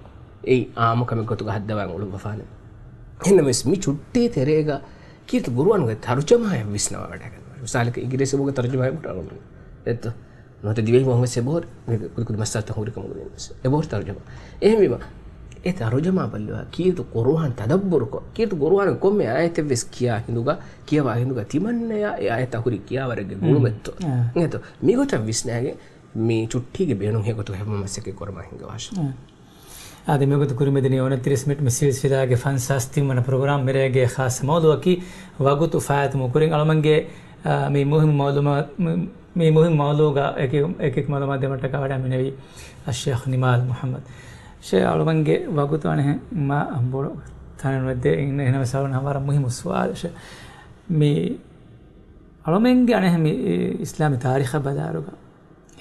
އެއީ އާއްމު ކަމެއް ގޮތުގަ ހައްދަވާން އުޅުއްވަފާނެ. އެހެންނަމަވެސް މި ޗުއްޓީ ތެރޭގަ ކީރިތި ޤުރުއާނުގެ ތަރުޖަމާއެއް ވިސްނަވާ ވަޑައިގަންނަވާނެ. މިސާލަކަށް އިނގިރޭސި ބަހުގެ ތަރުޖަމާއެއް ބުނާ އަޅުގަނޑު އެއްތޯ؟ ނުވަތަ ދިވެހި ބަހުން ވެސް އެބަހުރި. މި ކުދި ކުދި މައްސަލަތައް ހުރި ކަމުގަ ވެސް އެބަހުރި ތަރުޖަމާ. އެހެންވީމަ، އެ ތަރުޖަމާ ބައްލަވާ ކީރިތި ޤުރުއާން ތަދައްބުރުކޮށް، ކީރިތި ޤުރުއާނުގެ ކޮންމެ އާޔަތެއް ވެސް ކިޔާ ހިނދުގަ، ކިޔަވާ ހިނދުގަ ތިމަންނަޔާ އެ އާޔަތާ ހުރި ކިޔާވަރެއްގެ ގުޅުމެއްތޯ. އެހެންތޯ؟ މިގޮތަށް ވިސްނާގެން މި ޗުއްޓީގެ ބޭނުން ހެޔޮ ގޮތުގަ ހެޔޮ މަސައްކަތް ކުރަމާ ހިންގަވާށި. އާދެ، މިވަގުތު ކުރިމަތިނީ އުނަތިރީސް މިނިޓް މި ސީރީޒް ފިލާގެ ފަންސާސް ތިން ވަނަ ޕްރޮގްރާމް. މިރޭގެ ޚާއްޞަ މައުޟޫޢަކީ ވަގުތު ފާއިތުވުމުގެ ކުރިން. އަޅުމެންގެ، އާ، މި މުހިންމު މައުލޫމާ-، މި، މި މުހިންމު މައުޟޫޢުގަ އެކި-، އެކި މައުލޫމާތު ދެމަށްޓަކާ ވަޑައި މިނެވީ އައްޝޭޚް ނިމާލް މުޙައްމަދު. ޝޭޚް، އަޅުމެންގެ ވަގުތު އަނެއް މާ ބޮޑު ތަނެއް ނުވެއްދޭ. އެހެން-، އެހެނަސް އަޅުގަނޑު ހަމަ ވަރަށް މުހިއްމު ސުވާލެއް ޝޭޚް. މި އަޅުމެންގެ އަނެއް މި އިސްލާމީ ތާރީޚަށް ބަލާއިރުގަ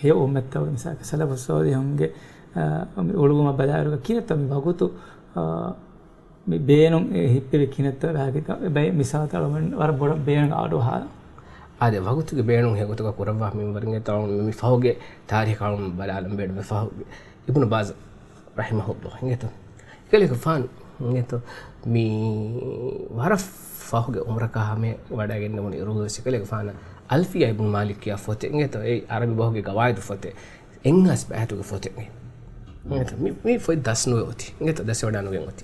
ހެޔޮ އުއްމަތްތަކުގެ މިސާލަކަށް ސަލަފު ޞާލިޙުންގެ، އާ، މި އުޅުއްވުމަށް ބަލާއިރުގަ ކިހިނެއްތޯ މި ވަގުތު، އާ، މި ބޭނުން އެ ހިއްޕެވި ކިހިނެއްތޯ ވާގިތަ ބައެއް މިސާލުތައް އަޅުމެން ވަރަށް ބޮޑަށް ބޭނުން އަޑުއަހާލަން. އާދެ، ވަގުތުގެ ބޭނުން ހެޔޮ ގޮތުގަ ކުރައްވާ މިންވަރު އިނގޭތޯ އަޅުމެން މި ފަހުގެ ތާރީޚަށް އަޅުމެން ބަލާލަން ބޭނުމޭ. ފަހުގެ އިބްނު ބާޒް ރަޙިމަހުﷲ އިނގޭތޯ. އެކަލޭގެފާނު އިނގޭތޯ މި ވަރަށް ފަހުގެ އުމުރަކާ ހަމަޔަށް ވަޑައިގެންނެވުނު އިރުގަވެސް އެކަލޭގެފާނަށް އަލްފިޔާ އިބްނު މާލިކް ކިޔާ ފޮތެއް އިނގޭތޯ، އެއީ ޢަރަބި ބަހުގެ ގަވާއިދު ފޮތެއް، އެއްހާސް ބައިތުގެ ފޮތެއް މި. އިނގޭތޯ މި، މި ފޮތް ދަސް ނުވެ އޮތީ. އިނގޭތޯ ދަސްވެވަޑާ ނުގެން އޮތީ.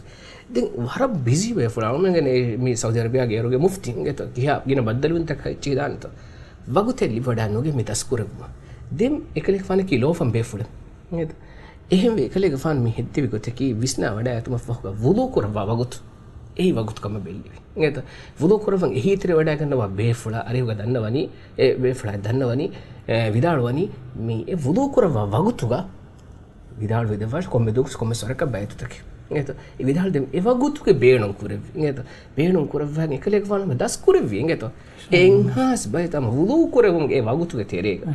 ދެން ވަރަށް ބިޒީ ބޭފުޅާ އަޅުމެންގެ މި ސައުދީ އަރަބިޔާގެ އޭރުގެ މުފްތީ އިނގޭތޯ ކިހާ ގިނަ ބައްދަލުވުންތަކަށް އެއްޗެހި ދާނެތޯ. ވަގުތެއް ލިބިވަޑާ ނުގެ މި ދަސްކުރެއްވުމަށް. ދެން އެކަލޭގެފާނަކީ ލޯފަން ބޭފުޅެއް. އެހެންވެ، އެކަލޭގެފާނު މި ހެއްދެވި ގޮތަކީ ވިސްނާ ވަޑައި އަތުމަށް ފަހުގަ ވުޟޫ ކުރައްވާ ވަގުތު، އެއީ ވަގުތު ކަމަށް ބެއްލެވި. އެތަ، ވުޟޫ ކުރައްވަން އެހީތެރި ވަޑައިގަންނަވާ ބޭފުޅާ އަރިހުގަ ދަންނަވަނީ، އެ ބޭފުޅާ ދަންނަވަނީ، އެ، ވިދާޅުވަނީ، މި އެ ވުޟޫ ކުރައްވާ ވަގުތުގަ ވިދާޅުވެ ދެއްވާށި ކޮންމެ ދުވަސް ކޮންމެ ސޮރަކަށް ބައިތުތަކެއް. އެތަ، އެ ވިދާޅު ދެން އެ ވަގުތުގެ ބޭނުން ކުރެއްވި. އެތަ، ބޭނުން ކުރައްވާ އެކަލޭގެފާނު ދަސް ކުރެއްވި. އެނގޭތޯ؟ އެއްހާސް ބައިތައް ވުޟޫ ކުރެވުމުގެ ވަގުތުގެ ތެރޭގަ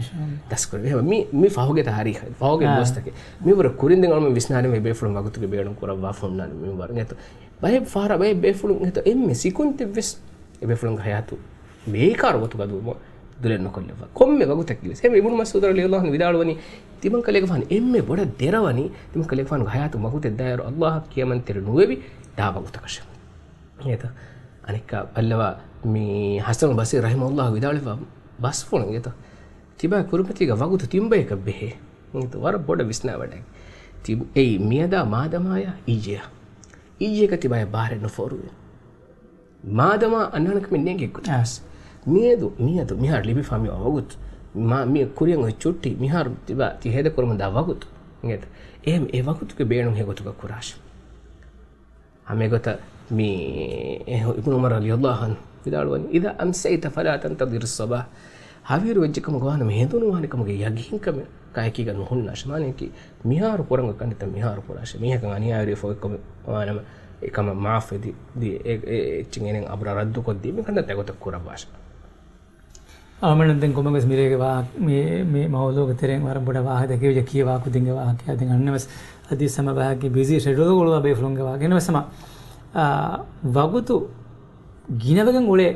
ދަސްކުރެއްވި. މި، މި ފަހުގެ ތާރީޚަށް، ފަހުގެ ދުވަސްތަކެއް. މިވަރަށް ކުރިން ދެން އަޅުމެން ވިސްނާލެވޭ ބޭފުޅުން ވަގުތުގެ ބޭނުން ކުރައްވާފަ ހުންނާނެ މިވަރު. އެނގޭތޯ؟ ބައެއް ފަހަރަށް ބައެއް ބޭފުޅުން އެނގޭތޯ އެންމެ ސިކުންތެއްވެސް އެ ބޭފުޅުންގެ ހަޔާތު ބޭކާރު ގޮތުގަ ދުވަމުން ދުލެއް ނުކޮށްލައްވާ. ކޮންމެ ވަގުތަކީވެސް. އެހެންވެ އިބްނު މަސްޢޫދު ރަޟިޔަﷲ ޢަންހު ވިދާޅުވަނީ، ތިމަން ކަލޭގެފާނު އެންމެ ބޮޑަށް ދެރަވަނީ، ތިމަން ކަލޭގެފާނުގެ ހަޔާތު ވަގުތެއް ދާއިރު ﷲ އަށް ކިޔަމަންތެރި ނުވެވި ދާ ވަގުތަކަށެވެ. އެތަ، އަނެއްކާ ބައްލަވާ މި ޙަސަނުލް ބަޞްރީ ރަޙިމަހުﷲ ވިދާޅުވާ ބަސްފުޅު އިނގޭތަ، ތިބާ ކުރިމަތީގަ ވަގުތު ތިން ބަޔަކަށް ބެހޭ. އިނގޭތަ، ވަރަށް ބޮޑަށް ވިސްނާވަޑައި. ތި، އެއީ މިއަދާ މާދަމާޔާ އިއްޔެޔާ. އިއްޔެގަ ތިބާޔަށް ބާރެއް ނުފޯރުވޭ. މާދަމާ އަންނާނެ ކަމެއް ނޭނގޭ ގޮތަށް. އާ. މިއަދު، މިއަދު މިހާރު ލިބިފާ މި ވަގުތު، މާ މި ކުރިއަށް އޮތް ޗުއްޓީ، މިހާރު ތިބާ ތި ހޭދަ ކުރަމުން ދާ ވަގުތު. އިނގޭތަ؟ އެހެން އެ ވަގުތުގެ ބޭނުން ހެޔޮ ގޮތުގަ ކުރާށި. ހަމަ އެގޮތަށް މި އިބްނު ޢުމަރު ރަޟިޔަﷲ ޢަންހު ވިދާޅުވަނީ، إذا أمسيت فلا تنتظر الصباح. ހަވީރު ވެއްޖެ ކަމުގަ ވާނަމަ ހެނދުނު ވާނެ ކަމުގެ ޔަގީންކަމެއް ކާއެކީގަ ނުހުންނާށި. މާނަޔަކީ، މިހާރު ކުރަން އޮތް ކަންތައްތައް މިހާރު ކުރާށި. މީހަކަށް އަނިޔާވެރިވެފަ އޮތް ކަމެއް ވާނަމަ، އެކަމަށް މާފު ދި، ދި، އެ، އެ، އެއްޗެއް އޭނައަށް އަބުރާ ރައްދުކޮށްދީ، މި ކަންތައްތައް އެގޮތަށް ކުރައްވާށި. އަޅުމެން ދެން ކޮންމެވެސް މިރޭގެ ވާ، މި، މި މައުޟޫޢުގެ ތެރެއިން ވަރަށް ބޮޑަށް ވާހަކަ ދެކެވިއްޖެ، ކިޔެވި ވާހަކަ ދެން ވާހަކަ. ދެން އަންނަވެސް އަދި ހަމަ ވާހަކަ ބިޒީ ޝެޑިއުލްގަ އުޅުވާ ބޭފުޅުންގެ ވާހަކަ. އެންނަވެސް ހަމަ، އާ، ވަގުތު ގިނަވެގެން އުޅޭ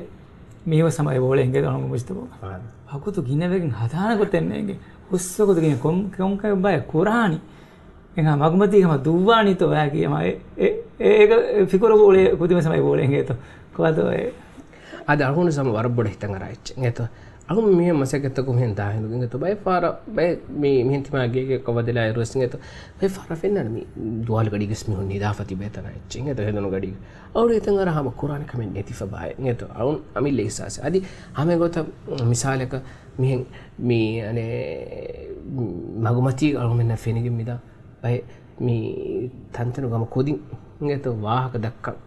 މީހުން ހަމަ އެބައުޅޭ އިނގޭ އަޅުގަނޑު މުޖްތަމަޢުގަ. ވަގުތު ގިނަވެގެން ހަދާނެ ގޮތެއް ނޭނގެ. ހުސްވަގުތު ގިނަ ކޮން، ކޮންކަމެއް ބައެއް ކުރާނީ. އެހާ މަގުމަތީ ހަމަ ދުއްވާނީތޯ ވާގި ހަމަ އެ، އެ، އޭގަ ފިކުރު އުޅޭ ކުދިން ހަމަ އެބައުޅޭ އިނގޭތޯ. ކޮބާތޯ އެ. އަދި އަޅުގަނޑު ހަމަ ވަރަށް ބޮޑަށް ހިތަށް އަރާ އެއްޗެއް އިނގޭތޯ. އަޅުގަނޑު މިހެން މަސައްކަތްތަކުން މިހެން ދާހިނދު އިނގޭތޯ. ބައެއް ފަހަރަށް ބައެއް މި، މިހެން ތިމާ ގޭގެ ކޮބަދެލާ އިރުވެސް އިނގޭތޯ. ބައެއް ފަހަރަށް ފެންނާނެ މި ދުވާލު ގަޑީގަސް މީހުން ނިދާފަ ތިބޭތަނާ އެއްޗެއް އިނގޭތޯ. ހެނދުނު ގަޑީގަ. އަޅުގަނޑު ހިތަށް އަރާ ހަމަ ކުރާނެ ކަމެއް ނެތިފަ ބާއެއް އިނގޭތޯ. އަޅުން އަމިއްލަ އިހްސާސް. އަދި ހަމަ އެގޮތަށް މިސާލަކަށް މިހެން މި އަނެއް މަގުމަތީ އަޅުގަނޑަށް ފެނިގެން މިދާ ބައެއް މި ތަންތަނުގަ ހަމަ ކުދިން އިނގޭތޯ ވާހަކަ ދައްކަން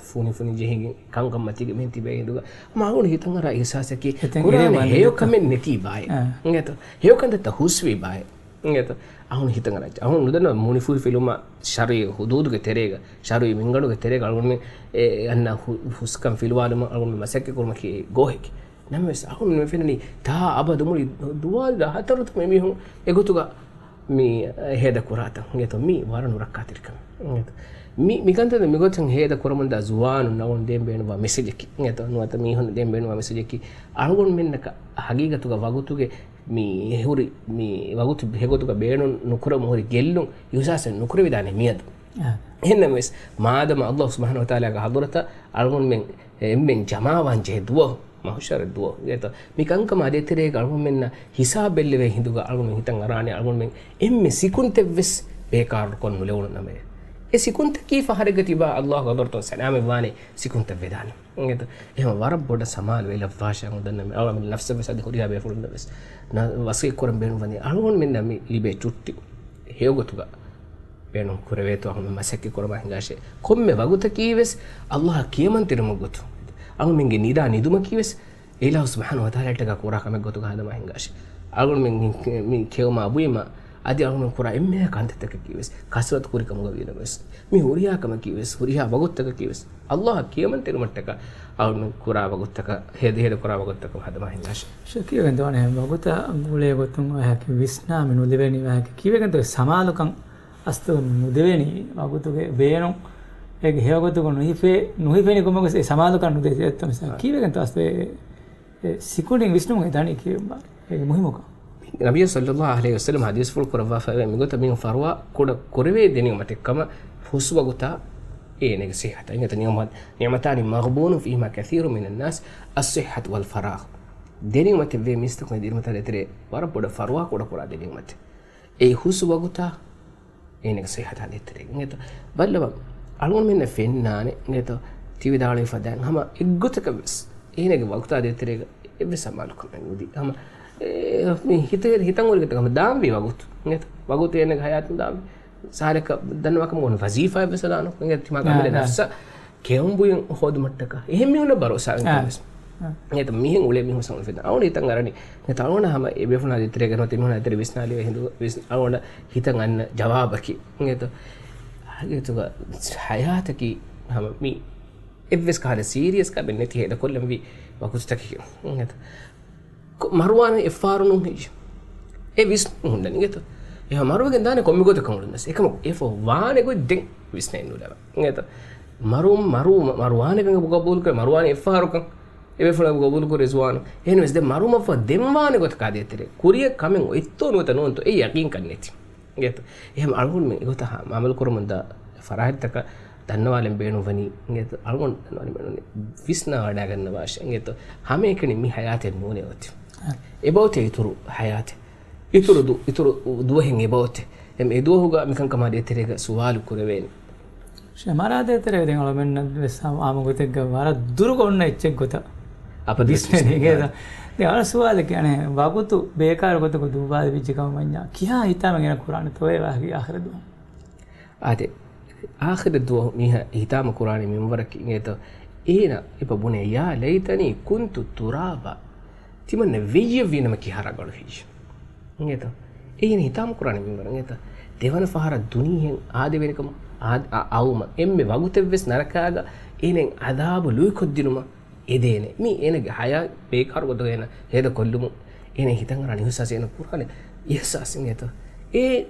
ފުނި ފުނި ޖެހިގެން ކަންކަން މަތީގަ މިހެން ތިބޭ ހިނދުގަ މަ އަޅުގަނޑު ހިތަށް އަރާ އިހްސާސަކީ ކުރާނެ ހެޔޮ ކަމެއް ނެތީ ބާއެއް އިނގޭތޯ. ހެޔޮ ކަންތައްތައް ހުސްވީ ބާއެއް އިނގޭތޯ. އަހުން ހިތަށް އަރާ އަހުން ނުދަންނަ މުނިފޫހި ފިލުމަށް ޝަރުއީ ހުދޫދުގެ ތެރޭގަ، ޝަރުއީ މިންގަނޑުގެ ތެރޭގަ އަޅުގަނޑުމެން އެ އަންނަ ހު، ހުސްކަން ފިލުވާލުމަށް އަޅުގަނޑުމެން މަސައްކަތް ކުރުމަކީ ގޯހެކޭ. ނަމަވެސް އަހުން ނުފެނުނީ ތާ އަބަދު މުޅި ދުވާލު ދާ ހަތަރު ތަމަ މީހުން އެގޮތުގަ މި ހޭދަ ކުރާތަން އިނގޭތޯ. މީ ވަރަށް ނުރައްކާތެރި ކަމެއް އިނގޭތޯ. މި، މިކަންތައް މިގޮތަށް ހޭދަ ކުރަމުންދާ ޒުވާނުން އަޅުގަނޑު ދޭން ބޭނުންވާ މެސެޖަކީ އިނގޭތޯ. ނުވަތަ މީހުން ދޭން ބޭނުންވާ މެސެޖަކީ އަޅުގަނޑުމެންނަކަށް ހަގީގަތުގަ ވަގުތުގެ މި ހުރި މި ވަގުތު ހެގޮތުގަ ބޭނުން ނުކުރަމު ހުރި ގެއްލުން އިހުސާސެއް ނުކުރެވިދާނެ މިއަދު. އާ. އެހެންނަމަވެސް، މާދަމާ ﷲ ސުބްޙާނަހޫ ވަތަޢާލާގެ ޙަޟްރަތަށް އަޅުގަނޑުމެން އެންމެން ޖަމާވާން ޖެހޭ ދުވަހު، މަޙުޝަރު ދުވަހު. އިނގޭތޯ؟ މި ކަންކަމާ ދޭތެރޭގަ އަޅުގަނޑުމެންނަށް ހިސާބް ބެއްލެވޭ ހިނދުގަ އަޅުގަނޑުމެން ހިތަށް އަރާނެ، އަޅުގަނޑުމެން އެންމެ ސިކުންތެއްވެސް ބޭކާރުކޮށް ނުލެވުނު ނަމެވެ. އެ ސިކުންތަކީ ފަހަރެއްގަ ތިބާ ﷲ ގެ ޙަޟްރަތުން ސަލާމަތްވާނެ ސިކުންތައް ވެދާނެ. އިނގޭތޯ؟ އެހެން ވަރަށް ބޮޑަށް ސަމާލުވެ ލައްވާށޭ އަޅުގަނޑުމެން ނަފްސަށްވެސް އަދި ހުރިހާ ބޭފުޅުންނަށްވެސް. ނަ-، ވަޞިއްޔަތް ކުރަން ބޭނުންވަނީ އަޅުގަނޑުމެންނަށް މި ލިބޭ ޗުއްޓި ހެޔޮގޮތުގަ ބޭނުން ކުރެވޭތޯ އަޅުގަނޑު މަސައްކަތް ކުރަމާ ހިނގާށޭ. ކޮންމެ ވަގުތަކީވެސް ﷲ އަށް ކިޔަމަންތެރިވުމުގެ ގޮތު. އަޅުގަނޑުމެންގެ ނިދާ ނިދުމަކީވެސް އެ އިލާހު ސުބްޙާނަހޫ ވަތަޢާލާއަށްޓަކާ ކުރާ ކަމެއް ގޮތުގަ ހަދަމާ ހިނގާށޭ. އަޅުގަނޑުމެން މި، މި ކެއުމާ ބުއިމާ އަދި އަޅުގަނޑު ކުރާ އެންމެހާ ކަންތައްތަކަކީވެސް ކަސްރަތު ކުރި ކަމުގަ ވީނަމަވެސް، މި ހުރިހާ ކަމަކީވެސް، ހުރިހާ ވަގުތުތަކަކީވެސް ﷲ އަށް ކިޔަމަންތެރިވުމަށްޓަކާ އަޅުގަނޑު ކުރާ ވަގުތުތަކަށް ހޭދަ ހޭދަ ކުރާ ވަގުތުތަކަށް ހަދަމާ ހިނގާށޭ. ޝަކީބް ދޯނެ ވަގުތަށް ގުޅޭ ގޮތުން އޮހަކި ވިސްނާ މި ނުލިބެނީ ވަހަކި ކީވެގެންތޯ ސަމާލުކަން އަސްލު ނުދެވެނީ ވަގުތުގެ ބޭނުން އޭގެ ހެޔޮގޮތުގަ ނުހިފޭ، ނުހިފެނި ކަމުގަ އެ ސަމާލުކަން ނުދޭ އެއްތަ މިސާ ކީވެގެންތޯ އަސްލު އެ، އެ ސިކުނޑިން ވިސްނުމުގެ ދަނީ ކީ އޭގެ މުހިއްމުކަން. ނަބިއްޔާ ޞައްލައްލާހު ޢަލައިހި ވަސައްލަމް ޙަދީޘްފުޅު ކުރައްވާފައިވޭ މިގޮތަށް މީހުން ފަރުވާ ކުޑަ ކުރެވޭ ދެނިއުމަތެއް ކަމަށް ހުސް ވަގުތާ އޭނަގެ ޞިއްޙަތާ. އިނގޭތޯ؟ ނިޢުމަތާނި މަޣްބޫނުން ފީހިމާ ކަޘީރުން މިނައްނާސް އައްޞިއްޙަތު ވަލް ފަރާޣު. ދެނިއުމަތެއްވޭ މީސްތަކުން ދިރިމަތާ ދޭތެރޭ ވަރަށް ބޮޑަށް ފަރުވާ ކުޑަކުރާ ދެނިއުމަތެއް. އެއީ ހުސް ވަގުތާ އޭނަގެ ޞިއްޙަތާ ދޭތެރޭގަ. އިނގޭތޯ؟ ބައްލަވަ، އަޅުގަނޑުމެންނަށް ފެންނާނެ، އިނގޭތޯ؟ ތި ވިދާޅުވި ފަދައިން ހަމަ އެއްގޮތަކަށްވެސް އޭނަގެ ވަގުތާ ދޭތެރޭގަ އެއްވެސް ސަމާލުކަމެއް ނުދީ. ހަމަ އެ، މި ހިތަށް، ހިތަށް އޮތް ގޮތަކަށް ހަމަ ދާންވީ ވަގުތު. އިނގޭތޯ؟ ވަގުތު އޭނަގެ ޙަޔާތުން ދާންވީ. ސާލެކަށް ދަންނަވާކަމަ އޮން ވަޒީފާއެއްވެސް ދާނު. އިނގޭތޯ؟ ތިމާގެ އާ، އަމިއްލަ އާ. ނަފްސަށް ކެއުން ބުއިން ހޯދުމަށްޓަކާ އެހެން މީހުންނަށް ބަރޯސާވެން އާ. ކަމެއް. އާ. އެތަ މިހެން އުޅޭ މީހުން ސަމަން ފެންނަ. އަޅުގަނޑު ހިތަށް އަރަނީ. އެތަ އަޅުގަނޑު ހަމަ އެ ބޭފުޅާ ދޭތެރޭގަ ނުވަތަ މީހުނާ ދޭތެރޭ ވިސްނާލި ހިނދު ވިސް-، އަޅުގަނޑަށް ހިތަށް އަންނަ ޖަވާބަކީ. އެތަ ހަގީގަތުގަ ޙަޔާތަކީ ހަމަ މި އެއްވެސް ކަހަލަ ސީރިއަސް ކަމެއް ނެތި ހޭދަކޮށްލަންވީ ވަގުތުތަކެއް. އެތަ ކޮ-، މަރުވާނެ އެއްފަހަރު ނޫން ހެއްޔެ؟ އެ ވިސްނުން ހުންނަނީ އިނގޭތޯ؟ އެހާ މަރުވެގެން ދާނެ ކޮންމެ ގޮތަކަށް އުޅުނަސް. އެކަމަކު އެފަ ވާނެ ގޮތް ދެން ވިސްނައެއް ނުލަވާ. އިނގޭތޯ؟ މަރު-، މަރު-، މަރުވާނެ ގޮތް ގަބޫލު ކުރޭ، މަރުވާނެ އެއްފަހަރުކަން. އެ ބޭފުޅާ ގަބޫލު ކުރޭ ޒުވާނު. އެހެންވެސް ދެން މަރުވުމަށްފަހު ދެން ވާނެ ގޮތަކާ ދޭތެރޭ ކުރިއަށް ކަމެއް އޮތްތޯ ނުވަތަ ނޫންތޯ އެ ޔަޤީންކަން ނެތި. އިނގޭތޯ؟ އެހެން އަޅުގަނޑުމެން އެގޮތަށް އަމަލު ކުރަމުންދާ ފަރާތްތަކަށް ދަންނަވާލަން ބޭނުންވަނީ، އިނގޭތޯ؟ އަޅުގަނޑު ދަންނަވާލަން ބޭނުންވަނީ ވިސްނާ ވަޑައިގަންނަވާށޭ. އިނގޭތޯ؟ ހަމައެކަނި މި ޙަޔާތެއް ނޫނޭ އޮތީ. އެބައޮތޭ އިތުރު ޙަޔާތެއް. އިތުރު ދު-، އިތުރު ދުވަހެއް އެބައޮތޭ. އެމް އެ ދުވަހުގަ މިކަންކަމާ ދޭތެރޭގަ ސުވާލު ކުރެވޭނެ. ޝެމާރާ ދޭތެރޭ ދެން އަޅުމެންނަށް ވެސް އާ-، އާންމު ގޮތެއްގަ ވަރަށް ދުރުގަ އޮންނަ އެއްޗެއް ގޮތަށް އަބަދު ވިސްނެނީ. ވިސްނެނީ. ދެން އަޅު ސުވާލެއް ކިޔާނެ، ވަގުތު ބޭކާރު ގޮތަކު ދުއްވާލެވިއްޖެ ކަމަށް ވަންޏާ ކިހާ ހިތާމަ ގިނަ ކުރާނެތޯ އެ ވާހަކަ އާޚިރަ ދުވަހު؟ އާދެ، އާޚިރަ ދުވަހު މީހާ ހިތާމަ ކުރާނެ މިންވަރަކީ އިނގޭތޯ؟ އޭނަ އެބަ ބުނޭ، "ޔާ ލައިތަނީ ކުންތު ތުރާބާ." ތިމަންނަ ވެއްޔެއް ވީނަމަ ކިހާ ރަގަޅު ހެއްޔެވެ؟ އިނގޭތޯ؟ އެހެން ހިތާމަ ކުރާނެ މިންވަރަށް އިނގޭތޯ؟ ދެވަނަ ފަހަރަށް ދުނިޔެއަށް އާދެވޭނެ ކަމަށް އާ-، އަ-، އައުމަށް އެންމެ ވަގުތެއްވެސް ނަރަކާގަ އޭނައަށް އަޒާބު ލުއިކޮށްދިނުމަށް އެދޭނެ. މީ އޭނަގެ ހަޔާތް ބޭކާރު ގޮތުގަ އޭނަ ހޭދަކޮށްލުމުން އޭނަ ހިތަށް އަރާނެ އިހުސާސް، އޭނަ ކުރާނެ އިހުސާސް އިނގޭތޯ؟ އޭ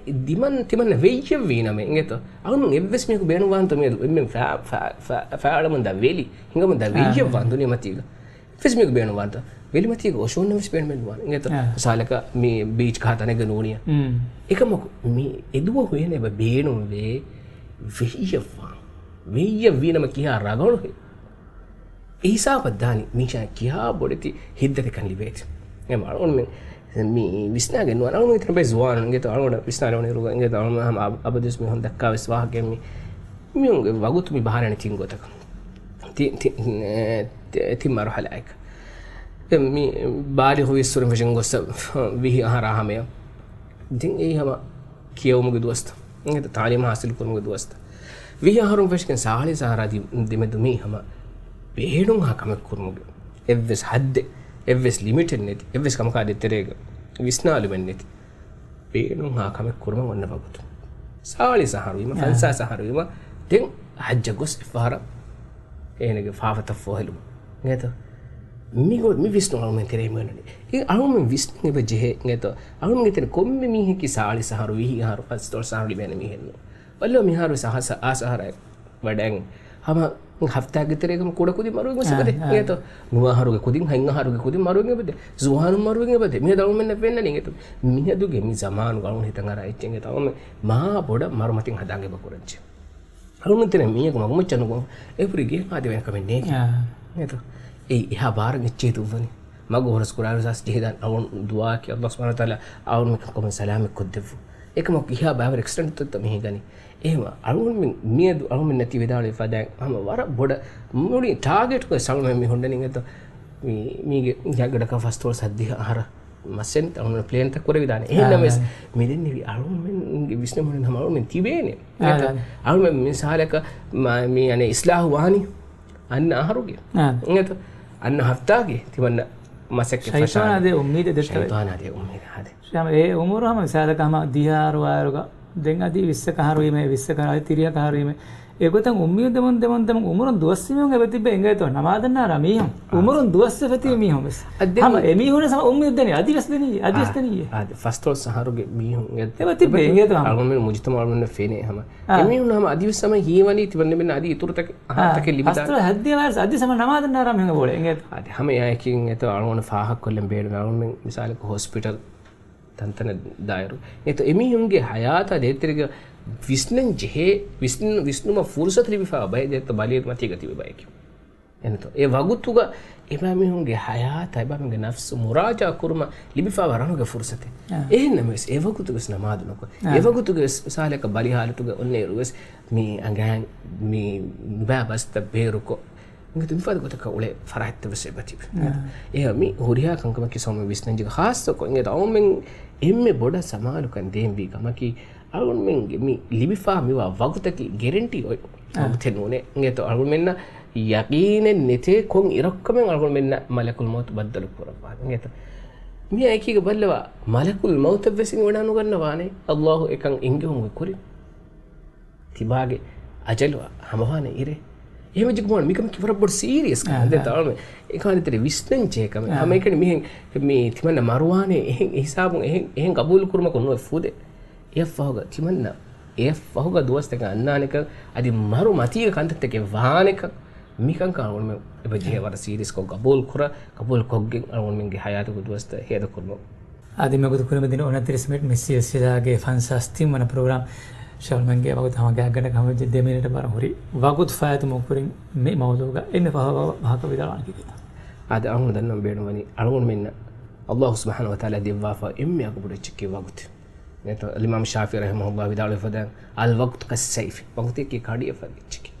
ދިމަން ތިމަންނަ ވެއްޔެއް ވީނަމޭ އިނގޭތޯ؟ އަޅުން އެއްވެސް މީހަކު ބޭނުންވާންތޯ މިއަދު އެންމެން ފާ-، ފާ-، ފާ-، ފާޅަމުންދާ ވެލި ހިނގަމުންދާ ވެއްޔެއް ވާން ދުނިޔެމަތީގަ. އެއްވެސް މީހަކު ބޭނުންވާންތޯ؟ ވެލިމަތީގަ އޮށޯންނަށް ވެސް ބޭނުމެއް ނުވާނެ. އިނގޭތޯ؟ އާ. މިސާލަކަށް މި ބީޗް ކަހަ ތަނެއްގަ ނޫނިއްޔާ. އެކަމަކު މި އެދުވަހު އޭނަ އެބަ ބޭނުންވޭ ވެއްޔެއްވާން. ވެއްޔެއް ވީނަމަ ކިހާ ރަގަޅުހޭ. އެ ހިސާބަށް ދާނީ މީހާ ކިހާ ބޮޑެތި ހިތްދަތިކަން ލިބޭތި. އެ މަ-، އަޅުން މި-، މި ވިސްނާގެން ނުވާނެ. އަޅުން އިތުރަށް ބޭ ޒުވާނުން އިނގޭތޯ؟ އަޅުން ވިސްނާލެވުނު އިރުގަ އިނގޭތޯ؟ އަޅުން ހަމަ އަބަ-، އަބަދުވެސް މީހުން ދައްކާވެސް ވާހަކައެއް މި. މީހުންގެ ވަގުތު މި ބަހާލަނީ ތިން ގޮތަކަށް. ތި-، ތި-، އެ، ތި-، ތިން މަރުޙަލާއެއް. ދެން މި ބާލިޣު ވިއްސުރެން ފެށިގެން ގޮއްސަ ވިހި އަހަރާ ހަމަޔަށް. ދެން އެއީ ހަމަ ކިޔެވުމުގެ ދުވަސްތައް. އިނގޭތޯ؟ ތަޢުލީމު ޙާޞިލު ކުރުމުގެ ދުވަސްތައް. ވިހި އަހަރުން ފެށިގެން ސާޅީސް އަހަރާ ދި-، ދެމެދު މީ ހަމަ ބޭނުންހާ ކަމެއް ކުރުމުގެ އެއްވެސް ޙައްދެއް، އެއްވެސް ލިމިޓެއް ނެތި، އެއްވެސް ކަމަކާ ދޭތެރޭގަ ވިސްނާލުމެއް ނެތި. ބޭނުންހާ ކަމެއް ކުރުމަށް އޮންނަ ވަގުތު. ސާޅީސް އަހަރު ވީމަ، އާ. ފަންސާސް އަހަރު ވީމަ، ދެން ޙައްޖަށް ގޮސް އެއްފަހަރަށް އޭނަގެ ފާފަތައް ފޮހެލުމަށް. އިނގޭތޯ؟ މި ގޮ-، މި ވިސްނުން އަޅުމެން ތެރޭ މިއޮންނަނީ. އެ އަޅުމެން ވިސްނަން އެބަ ޖެހޭ. އިނގޭތޯ؟ އަޅުމެންގެ ތެރެ ކޮންމެ މީހަކީ ސާޅީސް އަހަރު، ވިހި އަހަރު، ފަންސާސް އަހަރު ލިބޭނެ މީހެއް ނޫން. ބައްލަވާ މިހާރު ވެސް އަހަ-، ސަ-، އާސް އަހަރާ ވަޑައިގެން ހަމަ ހަފްތާގެ ތެރޭގަ ކުޑަ ކުދިން މަރުވެގެން އާ، އެބަދޭ. އާ. އިނގޭތޯ؟ ނުވަ އަހަރުގެ ކުދިން، ހަތް އަހަރުގެ ކުދިން މަރުވެގެން އެބަދޭ. ޒުވާނުން މަރުވެގެން އެބަދޭ. މިއަދު އަޅުމެންނަށް ފެންނަނީ އިނގޭތޯ؟ މިއަދުގެ މި ޒަމާނުގަ އަޅުން ހިތަށް އަރާ އެއްޗެއް އިނގޭތޯ؟ އަޅުމެން މާ ބޮޑަށް މަރުމަތިން ހަދާން އެބަ ކުރަންޖެ. އަޅުން ތެރެ މީހަކު މަގުމައްޗަށް ނުގޮން އެ ހުރި ގޭ މާ ދެވޭނެ ކަމެއް ނޭނގެ. އާ. އިނގޭތޯ؟ އެއީ އެހާ ބާރަށް އެއްޗެހި ދުއްވަނީ. މަގު ހުރަސް ކުރާ ވެސް ޖެހިދާނެ. އަޅުން ދުޢާއަކީ ﷲ ސުބްޙާނަހޫ ވަތަޢާލާ އަޅުން ކޮންމެ ސަލާމަތް ކޮށްދެއްވު. އެކަމަކު އެހާ ބާވަރު އެކްސިޑެންޓްތައް މިހިނގަނީ. އެހެންވެ، އަޅުގަނޑުމެން މިއަދު އަޅުގަނޑުމެންނަށް ތި ވިދާޅުވި ފަދައިން ހަމަ ވަރަށް ބޮޑަށް މުޅި ޓާގެޓްކޮށް އަޅުގަނޑުމެން މި ހުންނަނީ އިނގޭތޯ؟ މީ، މީގެ ގަޑަކަށް ފަސްދޮޅަސް ހަތްދިހަ އަހަރަށް މަސްއެން އަޅުގަނޑު ޕްލޭންތައް ކުރެވިދާނެ. އެހެން ނަމަވެސް، އާ. މިދެންނެވި އަޅުގަނޑުމެންގެ ވިސްނުމުން ހަމަ އަޅުގަނޑުމެން ތިބޭނެ. އާ. އިނގޭތޯ؟ އާ. އަޅުގަނޑުމެން މިސާލަކަށް މަ-، މީ އަނެއް އިސްލާހު ވާނީ އަންނަ އަހަރުގެ. އާ. އިނގޭތޯ؟ އަންނަ ހަފްތާގެ ތިމަންނަ މަސައްކަތް ޝައިޠާނާ ފަށާނެ. ދޭ އުއްމީދެއް ދެއްތަވެ. ޝައިޠާނާ ދޭ އުއްމީދެއް ހާދޭ. ހަމަ އެ އުމުރު ހަމަ މިސާލަކަށް ހަމަ ދިހަ އަހަރު ވާއިރުގަ ދެން އަދި ވިއްސަކަށް އަހަރުވީމޭ، ވިއްސަކަށް އަދި ތިރީހަކަށް އަހަރުވީމޭ. އެގޮތަށް އުއްމީދު ދެމުން، ދެމުން، ދެމުން އުމުރުން ދުވަސްވީމޭ އެބަ ތިއްބެ އިނގޭތޯ ނަމާދަށް އަރާ މީހުން. އާ. އުމުރުން ދުވަސްވެފަ ތިބި މީހުން ވެސް. އަދި ހަމަ ދެން އެމީހުން ވެސް ހަމަ އުއްމީދު ދެނީ. އަދިވެސް ދެނީ. އަދިވެސް އާ، ދެނީ. އާ، ފަސްދޮޅަސް އަހަރުގެ މީހުން އެ-، އެބަ ތިއްބެ އިނގޭތޯ ހަމަ. އަޅުގަނޑުމެން މުޖުތަމަޢު އަޅުގަނޑުމެން ފެނޭ ހަމަ. އާ. އެމީހުން ހަމަ އަދިވެސް ހަމަ ހީވަނީ ތިމަންނަމެން އަދި އިތުރުތަކެއް އަހަރުތަކެއް ލިބިދާނެ. ފަސްދޮޅަސް ހައްދިހަ ވާއިރު އަދި ހަމަ ނަމާދަށް އަރާ މީހުން އެބަ އުޅޭ އިނގޭތޯ. އަދި ހަމަ އެއާއެކީ އިނގޭތޯ އަޅުގަނޑު ފާހަގަކޮށްލަން ބޭނުމޭ. އަޅުގަނޑުމެން މިސާލަކަށް ހޮސްޕިޓަލް ތަންތަނަށް ދާއިރު. އެތަ އެމީހުންގެ ހަޔާތާ ދޭތެރޭގަ ވިސްނަން ޖެހޭ، ވިސްނު-، ވިސްނުމަށް ފުރުސަތު ލިބިފައިވާ ބައެއް ދޭތަ ބަލިއެއް މަތީގަ ތިބި ބައެކެވެ. އެންތޯ؟ އެ ވަގުތުގަ އެބައިމީހުންގެ ހަޔާތާ އެބައިމީހުންގެ ނަފްސު މުރާޖާ ކުރުމަށް ލިބިފައިވާ ރަނުގެ ފުރުސަތެއް. އާ. އެހެން ނަމަވެސް އެ ވަގުތު ވެސް ނަމާދު ނުކޮށް. އާ. އެ ވަގުތުގެ ވެސް މިސާލަކަށް ބަލި ހާލަތުގަ އޮންނައިރު ވެސް މި އަނގައިން މި ނުބައި ބަސްތައް ބޭރުކޮށް، އިނގޭތޯ މިފަދަ ގޮތަކަށް އުޅޭ ފަރާތްތައް ވެސް އެބަ ތިބި. އާ. އެހެން މި ހުރިހާ ކަންކަމަކީ ސަމަ ވިސްނަންޖެހޭ ޚާއްޞަކޮށް އިނގޭތޯ އަޅުގަނޑުމެން އެންމެ ބޮޑަށް ސަމާލުކަން ދޭންވީ ކަމަކީ އަޅުގަނޑުމެންގެ މި ލިބިފާ މިވާ ވަގުތަކީ ގެރެންޓީ އޮތް އާ. ވަގުތެއް ނޫނޭ. އިނގޭތޯ އަޅުގަނޑުމެންނަށް ޔަޤީނެއް ނެތޭ ކޮން އިރަކުކަމެއް އަޅުގަނޑުމެންނަށް މަލަކުލް މައުތު ބައްދަލު ކުރައްވާނެ. އިނގޭތޯ މިއާ އެކީގަ ބައްލަވާ މަލަކުލް މައުތަށް ވެސް އިނގިވަޑާ ނުގަންނަވާނެ. ﷲ އެކަން އިނގިވުމުގެ ކުރިން ތިބާގެ އަޖަލު ހަމަވާނެ އިރެއް. އެހެންވެއްޖެ މިކަމަކީ ވަރަށް ބޮޑު ސީރިއަސް ކަމެއް. އާ، ދެން އާ. ތާޅުމެ އެކާނިތެރެ ވިސްނަން ޖެހޭ ކަމެއް. އާ. ހަމައެކަނި މިހެން މި ތިމަންނަ މަރުވާނެ އެހެން އެހިސާބުން އެހެން، އެހެން ގަބޫލު ކުރުމަކުން ނުވެ ފުދޭ. އެއަށްފަހުގަ ތިމަންނަ އެއަށްފަހުގަ ދުވަސްތަކެއް އަންނާނެކަން އަދި މަރު މަތީގަ ކަންތައްތަކެއް ވާނެކަން މިކަންކަން އަޅުގަނޑުމެން އެބަ ޖެހޭ އާ. ވަރަށް ސީރިއަސްކޮށް ގަބޫލު ކުރާ، ގަބޫލު ކޮށްގެން އަޅުގަނޑުމެންގެ ހަޔާތުގެ ދުވަސްތައް ހޭދަ ކުރުމަށް. އާދެ، މިވަގުތު ކުރިމަތިން އޮނަތިރީސް މިނިޓް މި ސިލްސިލާގެ ފަންސާސް ތިން ވަނަ ޕްރޮގްރާމް. ޝައުލްމަންގެ ވަގުތު ހަމަ ގާތްގަނޑަކަށް ހަމަޖެ ދެ މިނިޓަށް ވަރަށް ހުރި ވަގުތު ފާއިތު މަގުކުރިން މި މައުޟޫގަ އެންމެ ފަހު ވަ-، ވާހަކަ ވިދާޅުވާނެ ކީކޭތަ؟ އާދެ، އަޅުގަނޑު ދަންނަވަން ބޭނުންވަނީ އަޅުގަނޑުމެންނަށް ﷲ ސުބްޙާނަހޫ ވަތަޢާލާ ދެއްވާފަ އެންމެ އަގުބޮޑު އެއްޗަކީ ވަގުތު. އިމާމް ޝާފިޢީ ރަޙިމަހުﷲ ވިދާޅުވި ފަދައިން، "الوقت كالسيف." ވަގުތަކީ ކަޑިއަށް ފަދަ އެއްޗަކީ.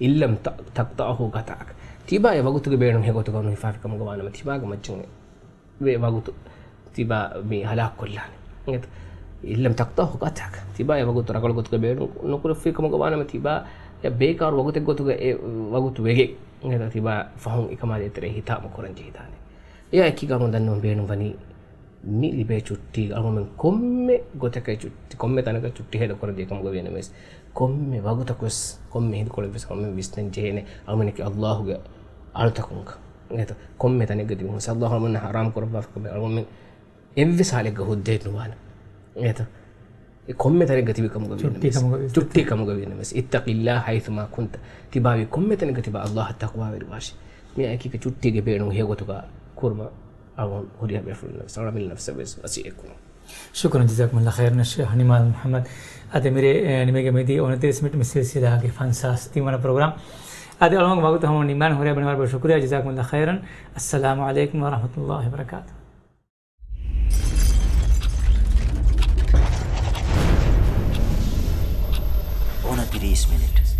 "إن لم ت-، تقطعه قطعك." ތިބާ އެ ވަގުތުގެ ބޭނުން ހެޔޮ ގޮތުގަ ނުހިފާފި ކަމުގަ ވާނަމަ ތިބާގެ މައްޗަށް ވޭ ވަގުތު ތިބާ މި ހަލާކުކޮށްލާނެ. އިނގޭތަ؟ "إن لم تقطعه قطعك." ތިބާ އެ ވަގުތު ރަނގަޅު ގޮތުގަ ބޭނުން ނުކުރެއްވި ކަމުގަ ވާނަމަ ތިބާ އެ ބޭކާރު ވަގުތެއް ގޮތުގަ އެ ވަގުތު ވެގެން. އިނގޭތަ؟ ތިބާ ފަހުން އެކަމާ ދޭތެރޭ ހިތާމަ ކުރަން ޖެހިދާނެ. އެއާ އެކީގަ އަޅުގަނޑު ދަންނަވަން ބޭނުންވަނީ މި ލިބޭ ޗުއްޓީ އަޅުގަނޑުމެން ކޮންމެ ގޮތަކަށް ޗުއްޓި، ކޮންމެ ތަނަކަށް ޗުއްޓި ހޭދަ ކުރަން ޖެހޭ ކަމުގަ ވީނަމަވެސް، ކޮންމެ ވަގުތަކުވެސް، ކޮންމެ ހިނދުކޮޅެއްވެސް އަޅުގަނޑުމެން ވިސްނަން ޖެހޭނެ އަޅުގަނޑަކީ ﷲ ގެ އަޅުތަކުންކަން. އިނގޭތަ؟ ކޮންމެ ތަނެއްގަ ތިބި ހުސް ﷲ އަޅުގަނޑުމެންނަށް ޙަރާމް ކުރައްވާފަ ކަމެއް އަޅުގަނޑުމެން އެއްވެސް ހާލެއްގަ ހުއްދައެއް ނުވާނެ. އިނގޭތަ؟ އެ ކޮންމެ ތަނެއްގަ ތިބި ކަމުގަ ވީނަމަވެސް، ޗުއްޓީ ކަމުގަ ވީނަމަވެސް، އިއްތަޤިﷲ ޙައިޘުމާ ކުންތަ. ތިބާވީ ކޮންމެ ތަނެއްގަ ތިބާ ﷲ އަށް ތަޤްވާވެރިވާށި. މިއާ އެކީގަ ޗުއްޓީގެ ބޭނުން ހެޔޮ ގޮތުގަ ކުރުމަށް އަޅުގަނޑު ހުރިހާ ބޭފުޅުންނަށް ވެސް އަޅުގަނޑުމެންނަށް ވެސް ވަސިއްޔަތް ކުރަން. ޝުކުރަން، ޖަޒާކުމުﷲ ޚައިރަން ޝޭޚް ހަނިމާލް މުޙައްމަދު. އަދި މިރޭ، އެ، ނިމިގެން މިދިޔަ އޮނަތިރީސް މިނިޓް މި ސިލްސިލާގެ ފަންސާސް ތިން ވަނަ ޕްރޮގްރާމް. އަދި އަޅުގަނޑު ވަގުތު ހަމަ ނިމާން ހުރޭ ބަނި ވަރަށް ބޮޑަށް ޝުކުރިއްޔާ، ޖަޒާކުމުﷲ ޚައިރަން. އައްސަލާމު ޢަލައިކުމް ވަރަޙްމަތުﷲ ވަބަރަކާތުހު. އޮނަތިރީސް މިނިޓް.